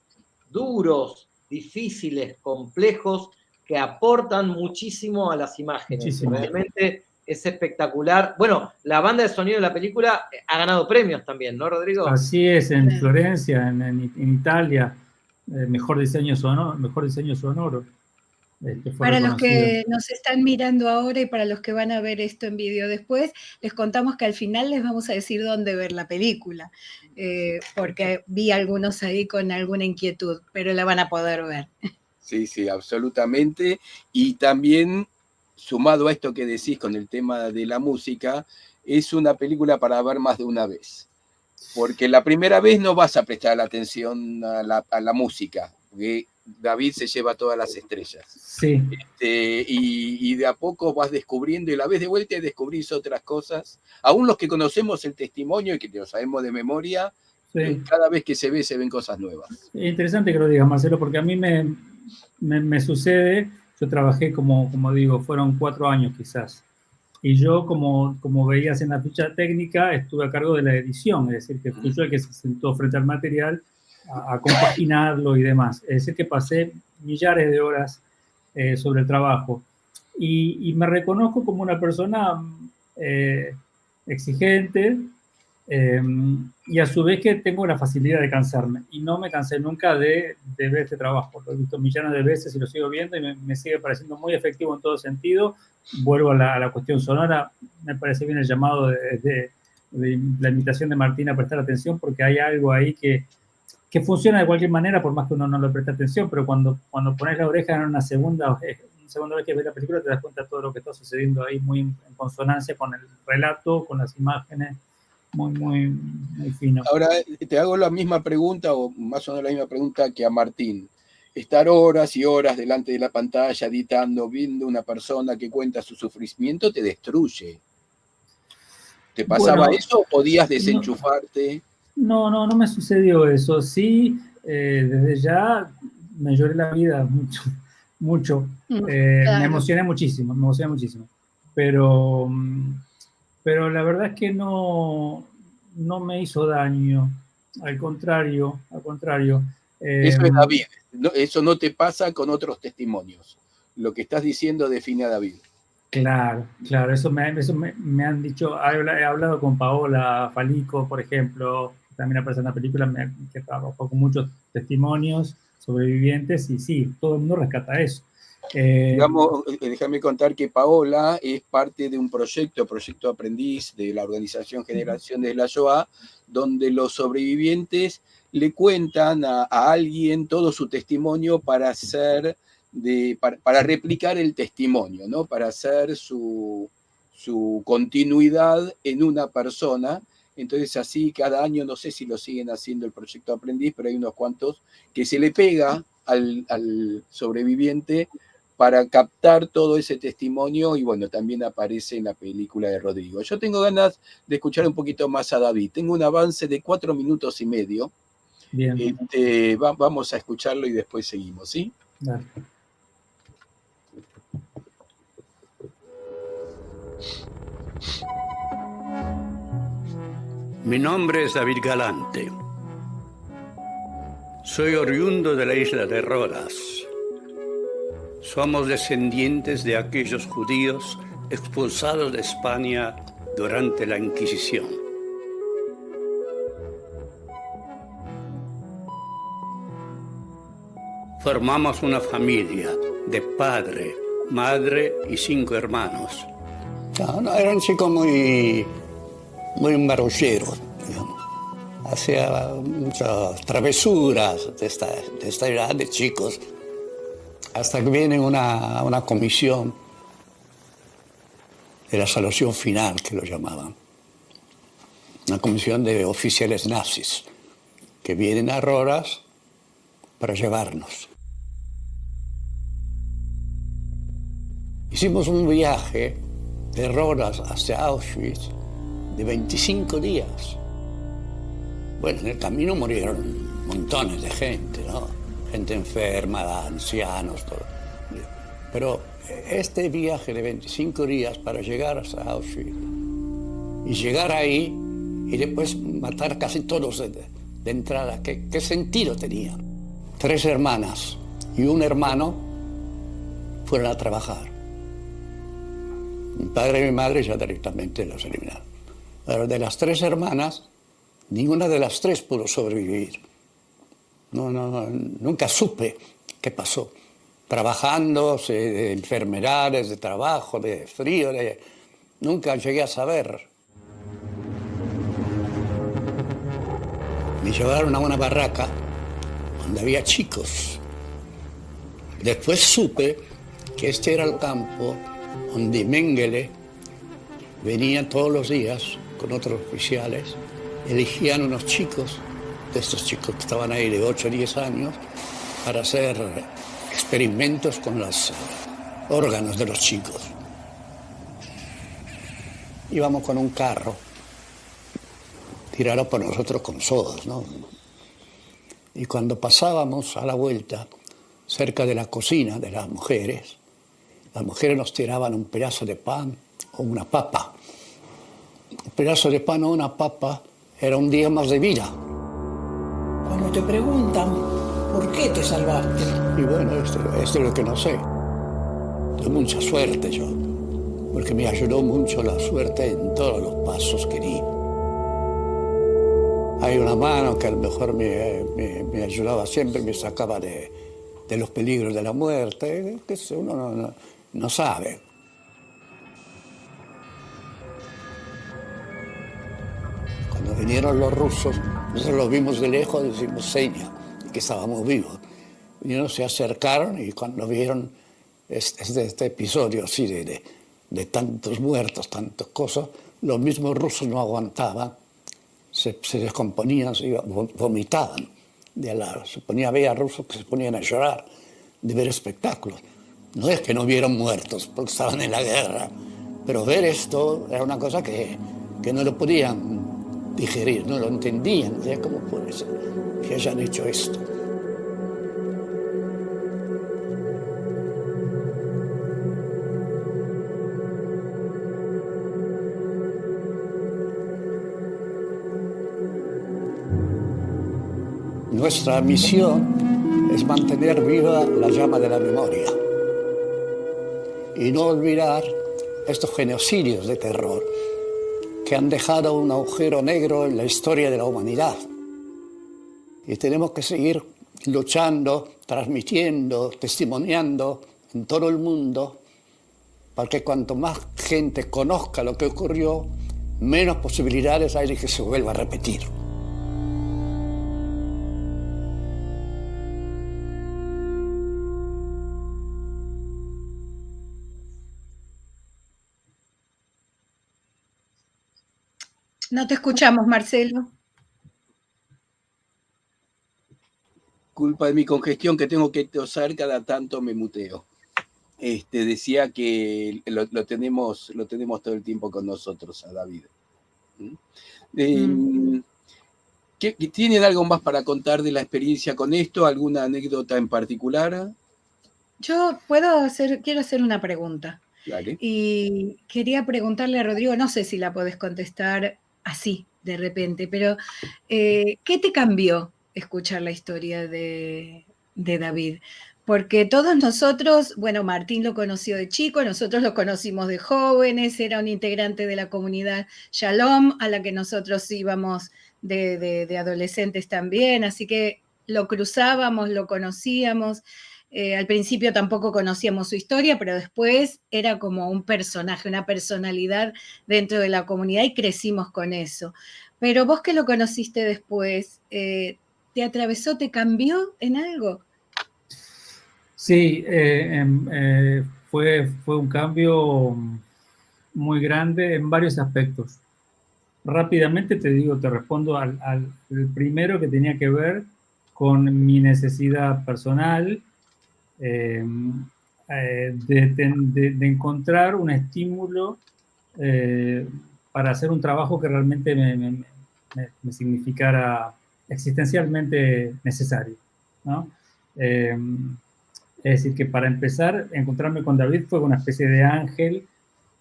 duros, difíciles, complejos, que aportan muchísimo a las imágenes. Muchísimo. Realmente es espectacular. Bueno, la banda de sonido de la película ha ganado premios también, ¿no, Rodrigo? Así es, en Florencia, en, en, en Italia, eh, mejor diseño sonoro, mejor diseño sonoro. Para los que nos están mirando ahora y para los que van a ver esto en video después, les contamos que al final les vamos a decir dónde ver la película, eh, porque vi algunos ahí con alguna inquietud, pero la van a poder ver. Sí, sí, absolutamente. Y también, sumado a esto que decís con el tema de la música, es una película para ver más de una vez. Porque la primera vez no vas a prestar atención a la, a la música, porque David se lleva todas las estrellas. Sí. Este, y, y, de a poco vas descubriendo, y la ves de vuelta y descubrís otras cosas. Aún los que conocemos el testimonio y que lo sabemos de memoria, sí. Cada vez que se ve, se ven cosas nuevas. Es interesante que lo digas, Marcelo, porque a mí me, me, me sucede, yo trabajé como, como digo, fueron cuatro años quizás. Y yo, como, como veías en la ficha técnica, estuve a cargo de la edición, es decir, que fui yo el que se sentó frente al material a, a compaginarlo y demás. Es decir, que pasé millares de horas eh, sobre el trabajo. Y, y, me reconozco como una persona eh, exigente eh, y a su vez que tengo la facilidad de cansarme. Y no me cansé nunca de, de ver este trabajo. Lo he visto millones de veces y lo sigo viendo y me, me sigue pareciendo muy efectivo en todo sentido. Vuelvo a la, a la cuestión sonora, me parece bien el llamado de, de, de, la invitación de Martín a prestar atención porque hay algo ahí que, que funciona de cualquier manera, por más que uno no le preste atención, pero cuando, cuando pones la oreja en una segunda, eh, una segunda vez que ves la película te das cuenta de todo lo que está sucediendo ahí, muy en, en consonancia con el relato, con las imágenes, muy, muy, muy fino. Ahora, eh, te hago la misma pregunta, o más o menos la misma pregunta que a Martin. Estar horas i horas delante de la pantalla, editando, viendo una persona ke kuenta su sufrimiento, te destruye. Te pasava ezo o podias dezenchufarte? Bueno, no, no, no me susedio ezo. Si, eh, dezde ya me llore la vida mucho, mucho. Eh, me emosione muchisimo, me emosione muchisimo. Pero, mm, pero la verdad es que no, no me izo danyo. Al kontrario, al kontrario. Ezo es David. No, ezo no te pasa kon otros testimonios. Lo ke estas diziendo define a David. Klaro, klaro. Ezo me, ezo me, me an dicho, he avla-, he avlado kon Paola Falico, por enshemplo, tambien aparese en la pelikula, me, ke trabajó kon muchos testimonios sobrevivientes, i si, todo el mundo reskata ezo. Eh, digamos, eh, dejame kontar ke Paola es parte de un proyekto, Proyekto Aprendiz de la organizasion Generaciones de la Shoah, donde los sobrevivientes le kuentan a, a alguien todo su testimonio para hacer de, para, para replikar el testimonio, no? Para hacer su, su kontinuidad en una persona. Entonces, asi, kada anyo, no se si lo siguen aziendo el Proyekto Aprendiz, pero ay unos kuantos ke se le pega al, al sobreviviente para kaptar todo ese testimonio i, bueno, tambien aparese en la pelikula de Rodrigo. Yo tengo ganas de eskuchar un pokito mas a David. Tengo un avanse de kuatro minutos i medio. Bien. Este, va-, vamos a eskucharlo i despues seguimos, si? Dale. Mi nombre es David Galante. Soy oriundo de la isla de Rodas. Somos descendientes de aquellos judíos expulsados de España durante la Inquisición. Formamos una familia de padre, madre y cinco hermanos. No, no, era un chico muy, muy marrullero, digamos. Hacía muchas travesuras de esta, de esta edad de chicos, hasta que viene una, una comisión de la Salvación Final, que lo llamaban, una comisión de oficiales nazis, que vienen a Rodas para llevarnos. Hicimos un viaje de Rodas hacia Auschwitz de veinticinco días. Bueno, en el camino murieron montones de gente, ¿no? Gente enferma, ancianos, todo. Pero este viaje de veinticinco días para llegar hasta Auschwitz y llegar ahí y después matar casi todos de, de entrada, ¿qué, qué sentido tenía? Tres hermanas y un hermano fueron a trabajar. Mi padre y mi madre ya directamente los eliminaron. Pero de las tres hermanas, ninguna de las tres pudo sobrevivir. No, no, no, nunca supe qué pasó. Trabajando, se, de enfermedades, de trabajo, de frío, de, nunca llegué a saber. Me llevaron a una barraca donde había chicos. Después supe que este era el campo donde Mengele venía todos los días con otros oficiales, elegían unos chicos, de estos chicos que estaban ahí de ocho o diez años, para hacer experimentos con los órganos de los chicos. Íbamos con un carro tirado por nosotros con sogas, ¿no? Y cuando pasábamos a la vuelta, cerca de la cocina de las mujeres, las mujeres nos tiraban un pedazo de pan o una papa. Un pedazo de pan o una papa era un día más de vida. Cuando te preguntan, "¿Por qué te salvaste?". Y bueno, esto, esto es lo que no sé. Tuve mucha suerte yo, porque me ayudó mucho la suerte en todos los pasos que di. Hay una mano que a lo mejor me, me, me ayudaba siempre, me sacaba de, de los peligros de la muerte, qué sé, uno no, no, no sabe. Cuando vinieron los rusos, nosotros los vimos de lejos, hicimos seña de que estábamos vivos. Y ellos se acercaron y cuando vieron este, este, este episodio así de, de, de tantos muertos, tantas cosas, los mismos rusos no aguantaban se, se descomponian, se iba, vo-, vomitavan de la, se ponian, avia rusos ke se ponian a llorar de ver espektaklos. No es ke no hubieron muertos porke estavan en la gerra, pero ver esto era una koza ke, ke no lo podian dijerir, no lo entendian. Dizia, "Komo puede ser ke ayan echo esto?" Nuestra misión es mantener viva la llama de la memoria y no olvidar estos genocidios de terror ke han dejado un agujero negro en la historia de la humanidad. Y tenemos ke seguir luchando, transmitiendo, testimoniando en todo el mundo, porke kuanto mas djente konoska lo ke okurio, menos posibilidades ay de ke se vuelva a repetir. No te escuchamos, Marcelo. Culpa de mi congestión, que tengo que toser cada tanto, me muteo. Este, decía que lo, lo tenemos, lo tenemos todo el tiempo con nosotros a David. ¿Mm? Eh, Mm. ¿Qué, tienen algo más para contar de la experiencia con esto? ¿Alguna anécdota en particular? Yo puedo hacer, quiero hacer una pregunta. Dale. Y quería preguntarle a Rodrigo, no sé si la podés contestar así, de repente, pero, eh, ¿qué te cambió escuchar la historia de, de David? Porque todos nosotros, bueno, Martín lo conoció de chico, nosotros lo conocimos de jóvenes, era un integrante de la comunidad Shalom, a la que nosotros íbamos de, de, de adolescentes también, así que lo cruzábamos, lo conocíamos. Eh, al principio tampoco conocíamos su historia, pero después era como un personaje, una personalidad dentro de la comunidad y crecimos con eso. Pero vos que lo conociste después, eh, ¿te atravesó, te cambió en algo? Sí, eh, em, eh, fue, fue un cambio muy grande en varios aspectos. Rápidamente te digo, te respondo al, al, el primero, ke tenia ke ver kon mi nesesidad personal, eh, eh, de, de, de enkontrar un estimulo, eh, para azer un travajo ke realmente me, me, me, me signifikara existensialmente nesesario, no? Eh, es dezir, ke para empesar, enkontrarme kon David fue una especie de anjel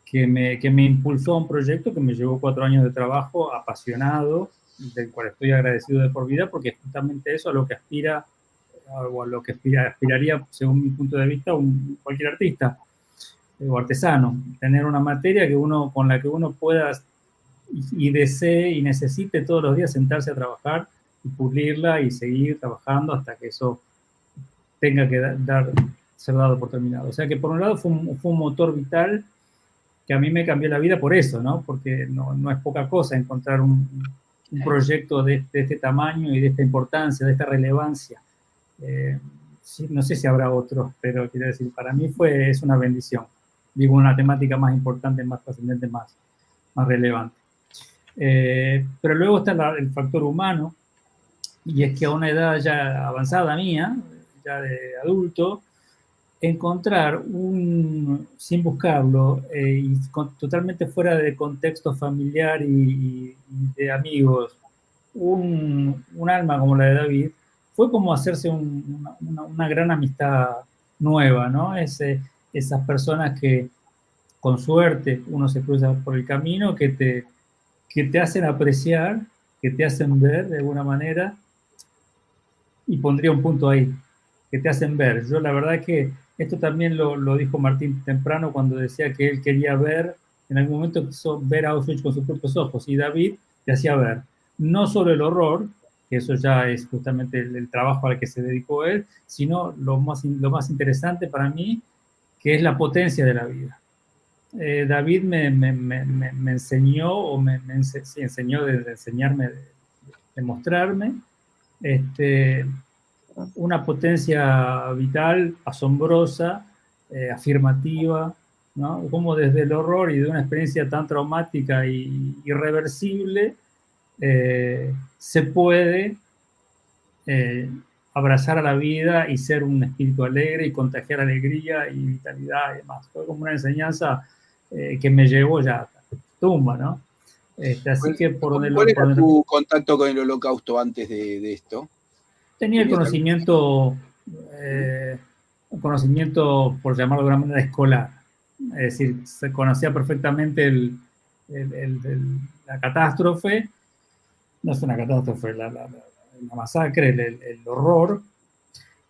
ke me, ke me impulso a un proyekto ke me yevo kuatro anyos de travajo apasionado, del kual esto agradesido de por vida, porke es justamente eso a lo ke aspira, o a lo ke aspira, aspiraria, segun mi punto de vista, un, kualkier artista, eh, o artezano, tener una materia ke uno, kon la ke uno pueda i, i desee i nesesite todos los dias sentarse a travajar i pulirla i segir travajando asta ke eso tenga ke da, dar, ser dado por terminado. O sea ke por un lado fue un, fue un motor vital ke a mi me kambio la vida por eso, no? Porke no, no es poka koza enkontrar un, un proyekto de, de este tamanyo i de esta importansia, de esta relevansia. Eh, si, no se si avra otro, pero kero dizir, para mi fue, es una bendision. Digo, una tematika mas importante, mas trasendente, mas, mas relevante. Eh, pero luego esta la, el faktor umano, i es ke a una edad ya avansada mia, ya de adulto, enkontrar un, sin buskarlo, eh, i kon, totalmente fuera de konteksto familiar i, i, i de amigos, un, un alma komo la de David, fue komo azerse un, una, una, una gran amistad nueva, no? Ese, esas personas ke, kon suerte, uno se kruza por el kamino, ke te, ke te azen apresiar, ke te azen ver de alguna manera, i pondria un punto ayi, ke te azen ver. Yo, la verdad ke esto tambien lo, lo dijo Martin temprano kuando dezia ke el keria ver, en algun momento kizo ver Auschwitz kon sus propios ojos, i David te azia ver. No solo el orror, ke eso ya es justamente el, el travajo al ke se dediko el, sino lo mas in, lo mas interesante para mi, ke es la potensia de la vida. Eh, David me, me, me, me, me ensenyo, o me, me ense, si, ensenyo de, de ensenyarme, de, de mostrarme, este, una potensia vital asombroza, eh, afirmativa, no? Komo desde el orror i de una eksperensia tan traumatika i irreversivle, eh, se puede, eh, abrazar a la vida y ser un espíritu alegre y contagiar alegría y vitalidad y demás. Fue como una enseñanza, eh, que me llevó ya a la tumba, ¿no? Este, así que por donde lo... ¿Cuál era tu contacto con el Holocausto antes de, de esto? Tenía el conocimiento, eh, un conocimiento, por llamarlo de una manera, escolar. Es decir, se conocía perfectamente el, el, el, el, la catástrofe, no es una catástrofe, la, la, la, la masacre, el, el, el horror,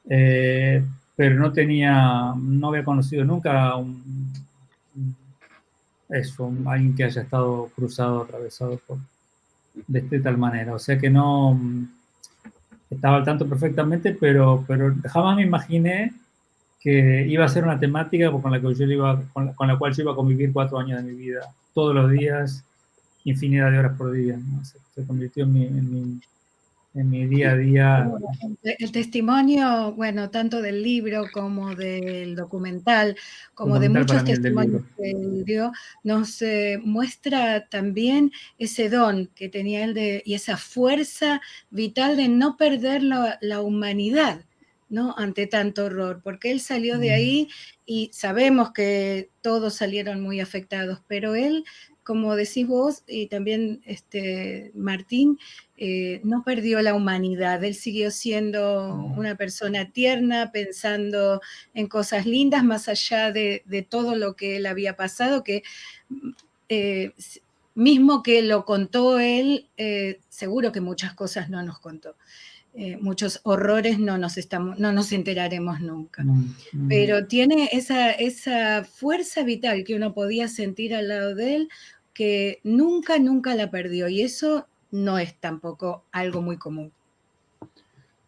eh, pero no tenía, no había conocido nunca un, un, eso, un, alguien que haya estado cruzado, atravesado por, de, de tal manera. O sea que no, mm, estaba al tanto perfectamente, pero, pero jamás me imaginé que iba a ser una temática con la que yo iba, con la, con la cual yo iba a convivir cuatro años de mi vida, todos los días, infinidad de horas por día, ¿no? Se, se convirtió en mi, en mi, en mi día a día. El, el testimonio, bueno, tanto del libro como del documental, como de muchos testimonios que él dio, nos, eh, muestra también ese don que tenía él de, y esa fuerza vital de no perder la, la humanidad, ¿no? Ante tanto horror, porque él salió de ahí y sabemos que todos salieron muy afectados, pero él, como decís vos y también, este, Martín, eh, no perdió la humanidad. Él siguió siendo una persona tierna, pensando en cosas lindas, más allá de, de todo lo que él había pasado, que, eh, s-, mismo que lo contó él, eh, seguro que muchas cosas no nos contó. Eh, muchos horrores no nos estamos, no nos enteraremos nunca. Mm, mm. Pero tiene esa, esa fuerza vital que uno podía sentir al lado de él, que nunca, nunca la perdió. Y eso no es tampoco algo muy común.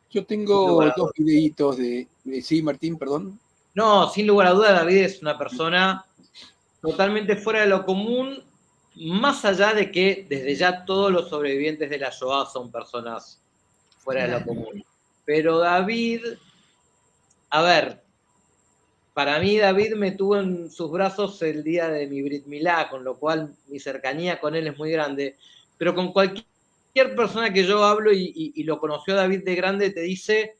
Yo tengo dos videitos de, de, sí, Martín, perdón. No, sin lugar a duda, David es una persona totalmente fuera de lo común, más allá de que desde ya todos los sobrevivientes de la Shoah son personas fuera de lo común. Pero David, a ver, para mí David me tuvo en sus brazos el día de mi Brit Milá, con lo cual mi cercanía con él es muy grande, pero con cualquier persona que yo hablo y, y, y lo conoció David de grande, te dice,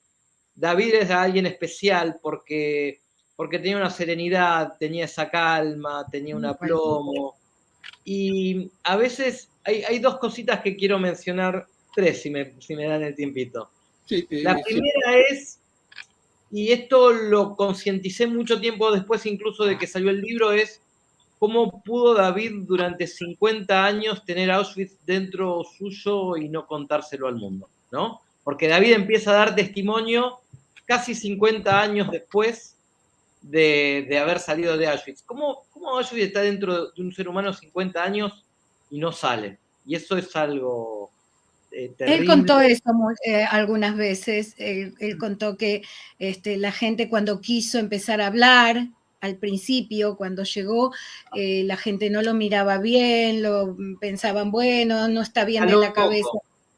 David es alguien especial porque, porque tenía una serenidad, tenía esa calma, tenía un aplomo. Y a veces hay, hay dos cositas que quiero mencionar, tres si me, si me dan el tiempito. Sí, eh, La sí. Primera es, y esto lo concienticé mucho tiempo después incluso de que salió el libro, es cómo pudo David durante cincuenta años tener Auschwitz dentro suyo y no contárselo al mundo, ¿no? Porque David empieza a dar testimonio casi cincuenta años después de, de haber salido de Auschwitz. ¿Cómo, cómo Auschwitz está dentro de un ser humano cincuenta años y no sale? Y eso es algo, eh, terrible. Él contó eso mu-, eh, algunas veces. Él, él contó que, este, la gente cuando quiso empezar a hablar, al principio, cuando llegó, eh, la gente no lo miraba bien, lo, mm, pensaban, bueno, no está bien de la Está loco. Cabeza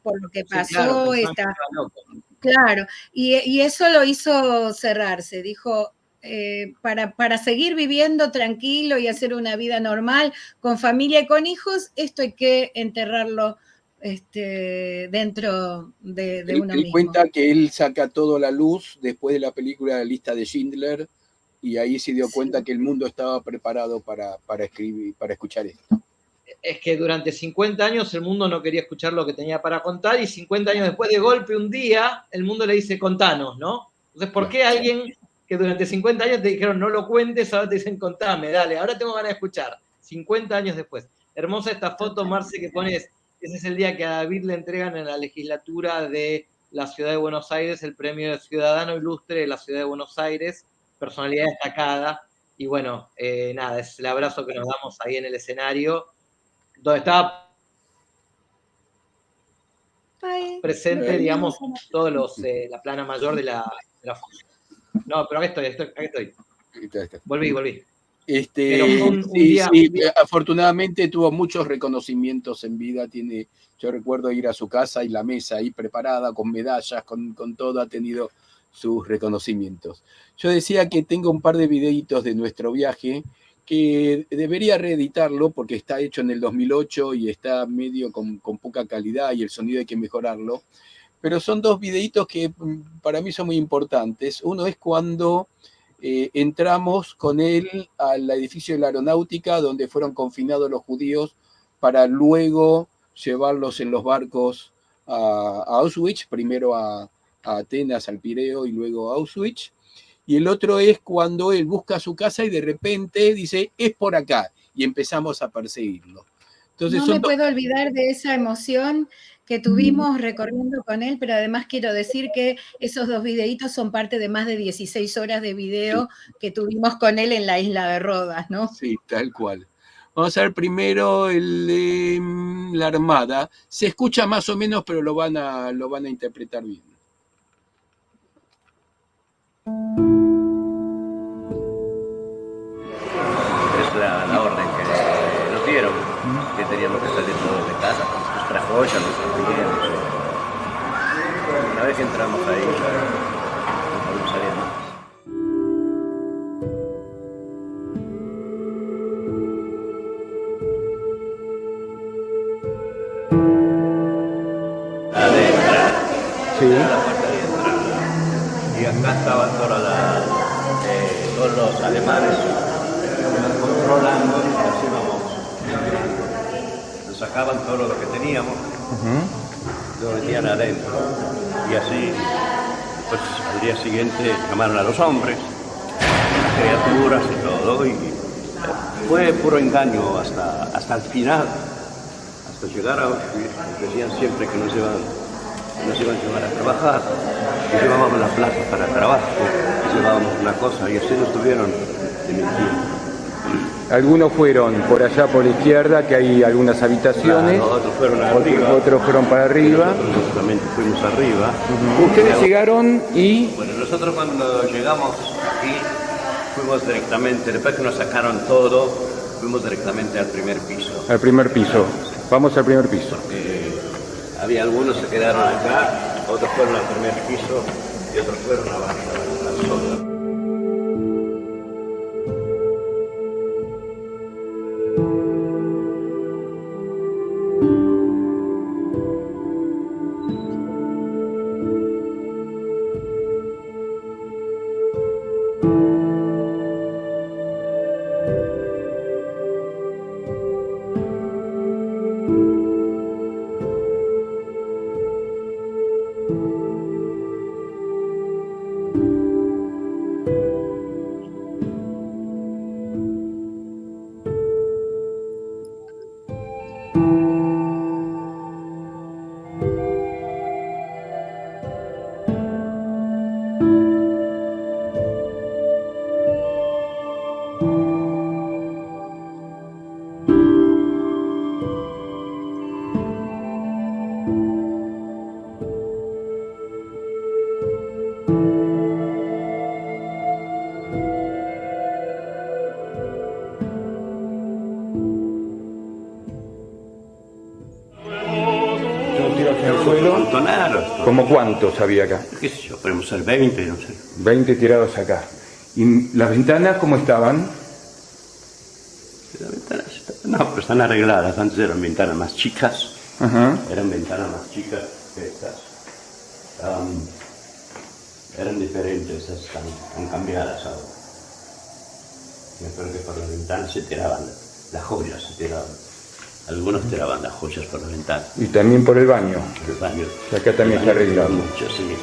por lo que Sí, claro, pasó, pensaban está que estaba loco. Claro, y, y eso lo hizo cerrarse. Dijo, eh, para, para seguir viviendo tranquilo y hacer una vida normal, con familia y con hijos, esto hay que enterrarlo, este, dentro de, de Él, uno él mismo. Cuenta que él saca todo a la luz después de la película La Lista de Schindler, y ahí se dio Sí. Cuenta que el mundo estaba preparado para, para escribir, para escuchar esto. Es que durante cincuenta años el mundo no quería escuchar lo que tenía para contar y cincuenta años después, de golpe, un día, el mundo le dice, contanos, ¿no? Entonces, ¿por qué alguien que durante cincuenta años te dijeron, no lo cuentes, ahora te dicen, contame, dale, ahora tengo ganas de escuchar? Cincuenta años después. Hermosa esta foto, Marce, que pones. Ese es el día que a David le entregan en la legislatura de la ciudad de Buenos Aires el premio de Ciudadano Ilustre de la ciudad de Buenos Aires, personalidad destacada. Y bueno, eh, nada, es el abrazo que nos damos ahí en el escenario, donde estaba Ay, presente, Ahí. Digamos, todos los, eh, la plana mayor de la, de la función. No, pero aquí estoy, aquí estoy, aquí estoy. Ahí está, ahí está. Volví, volví. Este, Pero fue un, un sí, día, sí, un día afortunadamente tuvo muchos reconocimientos en vida. Tiene, yo recuerdo ir a su casa y la mesa ahí preparada, con medallas, con, con todo, ha tenido sus reconocimientos. Yo decía que tengo un par de videitos de nuestro viaje Eh, debería reeditarlo porque está hecho en el dos mil ocho y está medio con, con poca calidad y el sonido hay que mejorarlo. Pero son dos videitos que, mm, para mí son muy importantes. Uno es cuando, eh, entramos con él al edificio de la aeronáutica donde fueron confinados los judíos para luego llevarlos en los barcos a, a Auschwitz, primero a, a Atenas, al Pireo y luego a Auschwitz. Y el otro es cuando él busca su casa y de repente dice: "Es por acá", y empezamos a perseguirlo. Entonces, no me puedo olvidar de esa emoción que tuvimos recorriendo con él, pero además quiero decir que esos dos videitos son parte de más de dieciséis horas de video que tuvimos con él en la isla de Rodas, ¿no? Sí, tal cual. Vamos a ver primero el de, mm, la Armada. Se escucha más o menos, pero lo van a, lo van a interpretar bien. Es la, la orden que nos dieron, que teníamos que salir todos de casa, con nuestras cosas, nuestros bienes. Una vez que entramos ahí, ya no podemos salir más. La de entrada. Sí. La puerta de entrada. Y acá estaban todas las, eh, todos los alemanes que iban controlando y así vamos entrando. Nos sacaban todo lo que teníamos, lo metían adentro. Y así, pues, al día siguiente llamaron a los hombres, las criaturas y todo, y fue puro engaño hasta, hasta el final, hasta llegar a Auschwitz. Decían siempre que nos iban, que nos iban a llevar a trabajar, que llevábamos la plata para trabajo, que llevábamos una cosa, y así nos tuvieron de mentira. Algunos fueron por allá por la izquierda, que hay algunas habitaciones. Claro, otros fueron arriba. Otros fueron para arriba. Nosotros también fuimos arriba. Ujú. Ustedes llegaron y... Bueno, nosotros cuando llegamos aquí, fuimos directamente, después que nos sacaron todo, fuimos directamente al primer piso. Al primer piso. Vamos al primer piso. Porque había algunos se quedaron acá, otros fueron al primer piso y otros fueron abajo, al sótano. Tú tiras en el suelo. Montonaron. ¿Cómo cuántos había acá? ¿Qué sé yo? Podemos ser veinte, no sé. Veinte tirados acá. ¿Y las ventanas cómo estaban? Las ventanas estaban, no, pero están arregladas. Antes eran ventanas más chicas. Ajá. Eran ventanas más chicas que estas. Am, eran diferentes, estas están, están cambiadas ahora. Me acuerdo que por las ventanas se tiraban las joyas, se tiraban. Algunos tiraban las joyas por las ventanas. Y también por el baño. Por el baño. Que acá también está arreglado. Mucho, sí.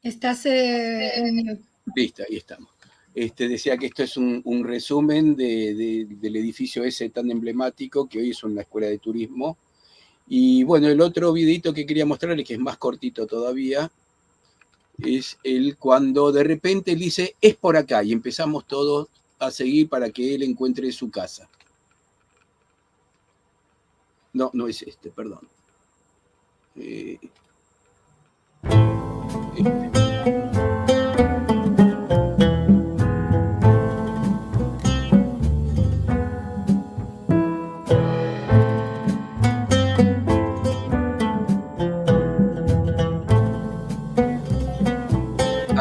Estás, eh, en mute. Listo, ahí estamos. Este, decía que esto es un, un resumen de, de, del edificio ese tan emblemático que hoy es una escuela de turismo. Y bueno, el otro videito que quería mostrarles, que es más cortito todavía, es el cuando de repente él dice: "Es por acá", y empezamos todos a seguir para que él encuentre su casa. No, no es este, perdón. Eh, este.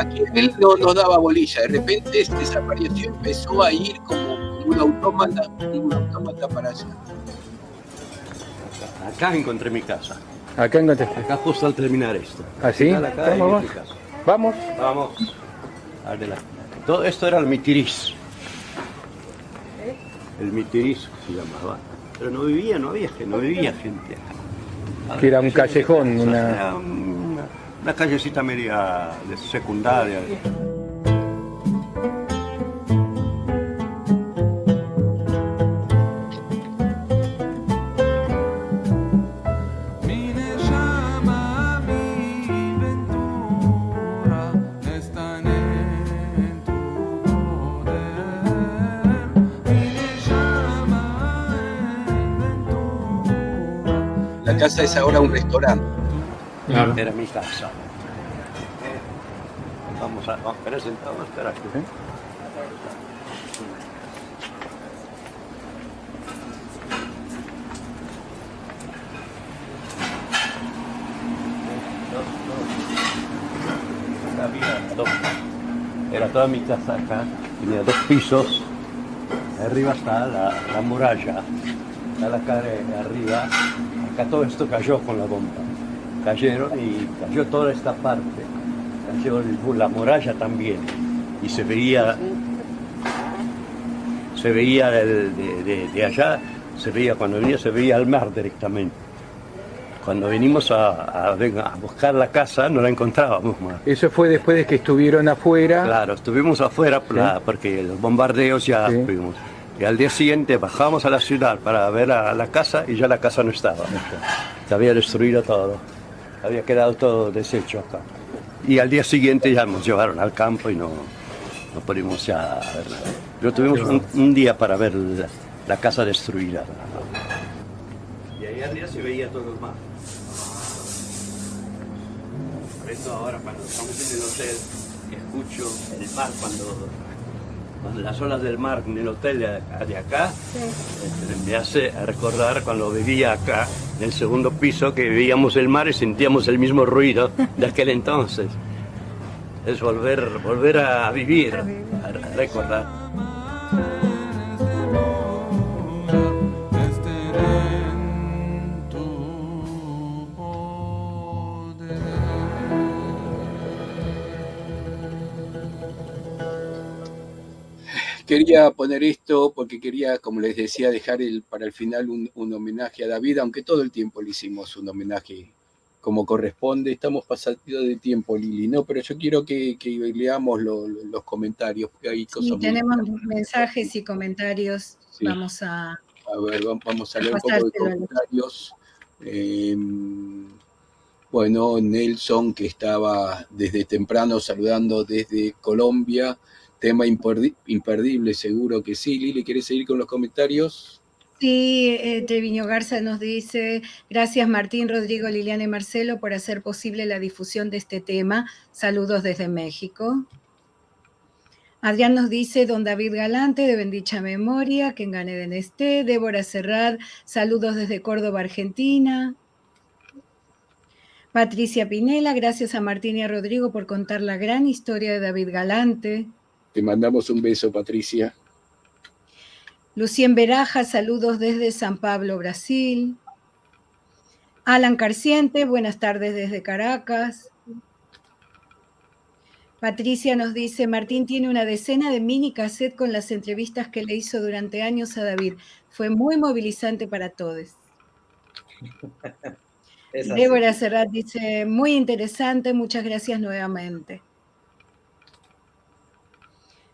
Aquí él no nos daba bolilla, de repente se desapareció, empezó a ir como un autómata, un autómata para allá. Acá encontré mi casa. Acá encontraste. Acá justo al terminar esto. ¿Ah, sí? Acá, acá, en mi casa. Vamos. Vamos. Adelante. Todo esto era el Mitiris. El Mitiris se llamaba. Pero no vivía, no había gen-, no vivía gente acá. Que era un callejón, una... Era una, una callecita media de secundaria. La casa es ahora un restaurante. Claro. Era mi casa. Vamos a, vamos, espera, sentado, espera. Acá había dos. Era toda mi casa acá. Tenía dos pisos. Arriba está la, la muralla. Está la cara de arriba. Acá todo esto cayó con la bomba. Cayeron y cayó toda esta parte. Cayó el, la muralla también. Y se veía, se veía el, de, de, de allá, se veía, cuando venía, se veía el mar directamente. Cuando vinimos a, a, a buscar la casa, no la encontrábamos más. Eso fue después de que estuvieron afuera. Claro, estuvimos afuera por la, porque los bombardeos ya fuimos. Y al día siguiente bajamos a la ciudad para ver a la casa y ya la casa no estaba. Se había destruido todo. Había quedado todo deshecho acá. Y al día siguiente ya nos llevaron al campo y no, no pudimos ya ver nada. Pero tuvimos un, un día para ver la, la casa destruida. Y ahí arriba se veía todo el mar. Por eso ahora cuando estamos en el hotel, escucho el mar cuando, cuando las olas del mar en el hotel de, de acá, este, me hace recordar cuando vivía acá, en el segundo piso, que veíamos el mar y sentíamos el mismo ruido de aquel entonces. Es volver, volver a vivir, a vivir, a re-, recordar. Quería poner esto porque quería, como les decía, dejar el, para el final un, un homenaje a David, aunque todo el tiempo le hicimos un homenaje como corresponde. Estamos pasando de tiempo, Lili, ¿no? Pero yo quiero que, que leamos lo, lo, los comentarios, porque hay cosas muy interesantes. Sí, tenemos mensajes y comentarios. Sí. Vamos a, a ver, va-, vamos a leer un poco de comentarios. Em, bueno, Nelson, que estaba desde temprano saludando desde Colombia. Tema imperdi-, imperdible, seguro que sí. Lili, ¿querés seguir con los comentarios? Sí, eh, Treviño Garza nos dice: "Gracias, Martín, Rodrigo, Liliana y Marcelo, por hacer posible la difusión de este tema. Saludos desde México". Adrián nos dice: "Don David Galante, de bendicha memoria, que en Gan Eden esté". Débora Serrat: "Saludos desde Córdoba, Argentina". Patricia Pinela: "Gracias a Martín y a Rodrigo por contar la gran historia de David Galante". Te mandamos un beso, Patricia. Lucien Beraja: "Saludos desde San Pablo, Brasil". Alan Carciente: "Buenas tardes desde Caracas". Patricia nos dice: "Martín tiene una decena de mini cassette con las entrevistas que le hizo durante años a David. Fue muy movilizante para todos". Es así. Débora Serrat dice: "Muy interesante, muchas gracias nuevamente".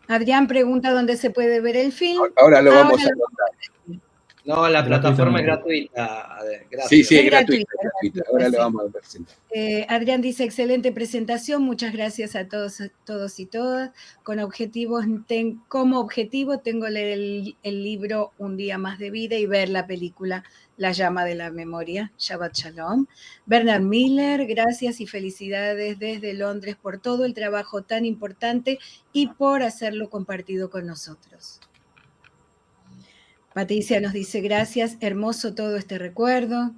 Adrián pregunta dónde se puede ver el film. Ahora, ahora lo vamos a contar. No, la plataforma es gratuita, a ver, gracias. Sí, sí, es gratuita, es gratuita. Ahora lo vamos a presentar. Eh, Adrián dice: "Excelente presentación, muchas gracias a todos, todos y todas. Con objetivos ten-, como objetivo tengo leer el, el libro Un día más de vida y ver la película La llama de la memoria, Shabbat Shalom". Bernard Miller: "Gracias y felicidades desde Londres por todo el trabajo tan importante y por hacerlo compartido con nosotros". Patricia nos dice: "Gracias, hermoso todo este recuerdo".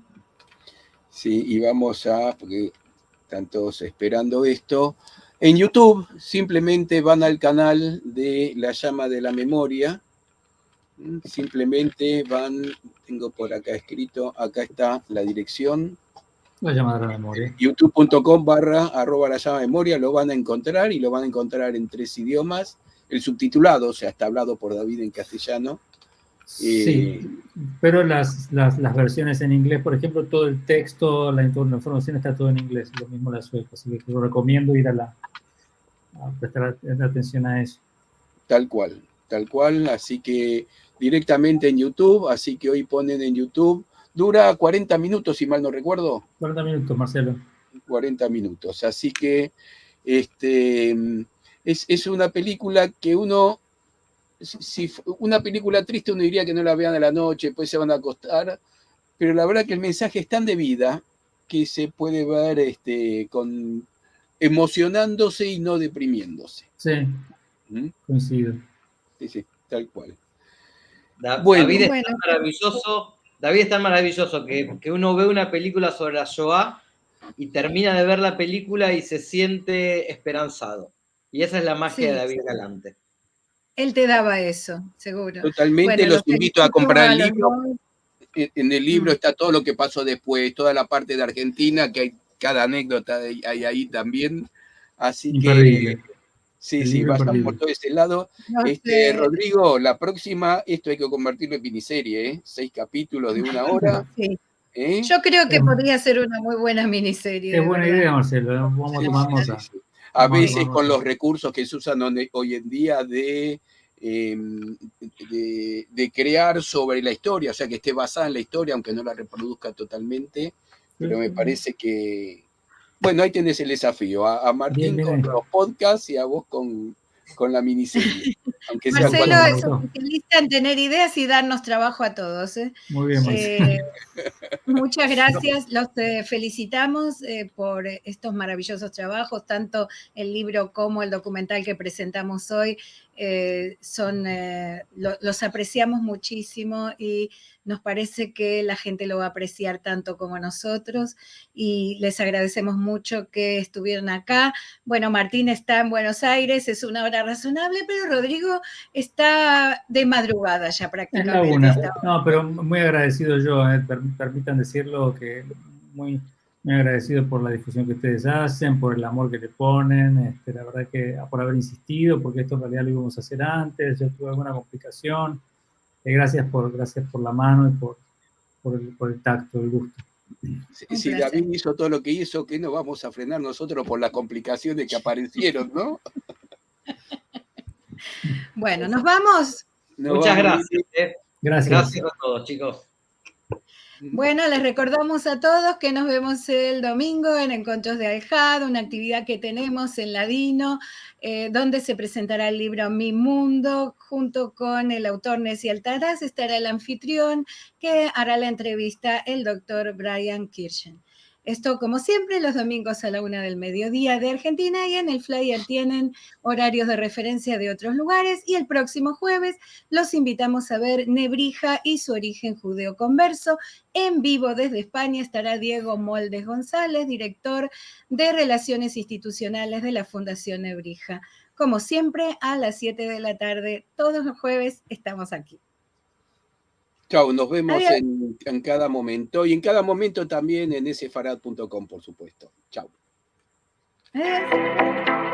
Sí, y vamos a, porque están todos esperando esto, En YouTube simplemente van al canal de La Llama de la Memoria. Mm, simplemente van, tengo por acá escrito, acá está la dirección. La Llama de la Memoria. youtube punto com barra arroba la llama memoria, lo van a encontrar y lo van a encontrar en tres idiomas. El subtitulado, o sea, está hablado por David en castellano. Sí, pero las, las, las versiones en inglés, por ejemplo, todo el texto, la infor-, la información está todo en inglés, lo mismo la sueca, así que lo recomiendo ir a la, a prestar atención a eso. Tal cual, tal cual, así que directamente en YouTube, así que hoy ponen en YouTube, dura cuarenta minutos, si mal no recuerdo. Cuarenta minutos, Marcelo. Cuarenta minutos, así que este, es, es una película que uno, si, si fu-, una película triste uno diría que no la vean a la noche, pues se van a acostar, pero la verdad que el mensaje es tan de vida que se puede ver este, con, emocionándose y no deprimiéndose. Sí, ¿Mm? Coincido. Sí, sí, tal cual. Da- Bueno. David es Bueno. tan maravilloso, David es tan maravilloso que, que uno ve una película sobre la Shoah y termina de ver la película y se siente esperanzado. Y esa es la magia Sí, de David sí. Galante. Él te daba eso, seguro. Totalmente, Bueno, los invito a felicito comprar a el los libro. dos. En, en el libro Mm. está todo lo que pasó después, toda la parte de Argentina, que hay cada anécdota hay, hay ahí también. Así que, Imperdible. Sí, El sí, libro va a estar imperdible. Por todo ese lado. No Este, sé. Rodrigo, la próxima, esto hay que convertirlo en miniserie, ¿eh? Seis capítulos de una hora. Sí. ¿Eh? Yo creo que Em, podría ser una muy buena miniserie, Es de buena verdad. idea, Marcelo, vamos a Sí, tomar sí, nota. sí, sí. A Vamos a veces tomar con nota. Los recursos que se usan hoy, hoy en día de, em, de, de crear sobre la historia, o sea, que esté basada en la historia, aunque no la reproduzca totalmente, pero me Sí. parece que, bueno, ahí tenés el desafío, a, a Martín Bien, con bien. Los podcasts y a vos con, con la miniserie. Aunque sea Marcelo cuatro es un especialista en tener ideas y darnos trabajo a todos, ¿eh? Muy bien, Marcelo. Eh, muchas gracias, los eh, felicitamos eh, por estos maravillosos trabajos, tanto el libro como el documental que presentamos hoy. Eh, son, eh, lo- los apreciamos muchísimo y nos parece que la gente lo va a apreciar tanto como nosotros y les agradecemos mucho que estuvieran acá. Bueno, Martín está en Buenos Aires, es una hora razonable, pero Rodrigo está de madrugada ya Es la prácticamente. una. Está- No, pero muy agradecido yo, eh, per- permitan decirlo, que muy, muy agradecido por la difusión que ustedes hacen, por el amor que le ponen, este, la verdad que por haber insistido, porque esto en realidad lo íbamos a hacer antes, yo tuve alguna complicación, eh, gracias por, gracias por la mano y por, por el, por el tacto, el gusto. Si, Un si placer. David hizo todo lo que hizo, ¿qué nos vamos a frenar nosotros por las complicaciones que aparecieron, no? Bueno, nos vamos. Nos Muchas vamos. Gracias. Eh. Gracias. Gracias a todos, chicos. Bueno, les recordamos a todos que nos vemos el domingo en Encuentros de Aljad, una actividad que tenemos en Ladino, eh, donde se presentará el libro Mi Mundo, junto con el autor Nessi Altaraz estará el anfitrión que hará la entrevista, el doctor Brian Kirchen. Esto, como siempre, los domingos a la una del mediodía de Argentina, y en el flyer tienen horarios de referencia de otros lugares. Y el próximo jueves los invitamos a ver Nebrija y su origen judeoconverso. En vivo desde España estará Diego Moldes González, director de Relaciones Institucionales de la Fundación Nebrija. Como siempre, a las siete de la tarde, todos los jueves, estamos aquí. Chau, nos vemos Adiós. En, en cada momento. Y en cada momento también en sefarad punto com, por supuesto. Chau. Adiós.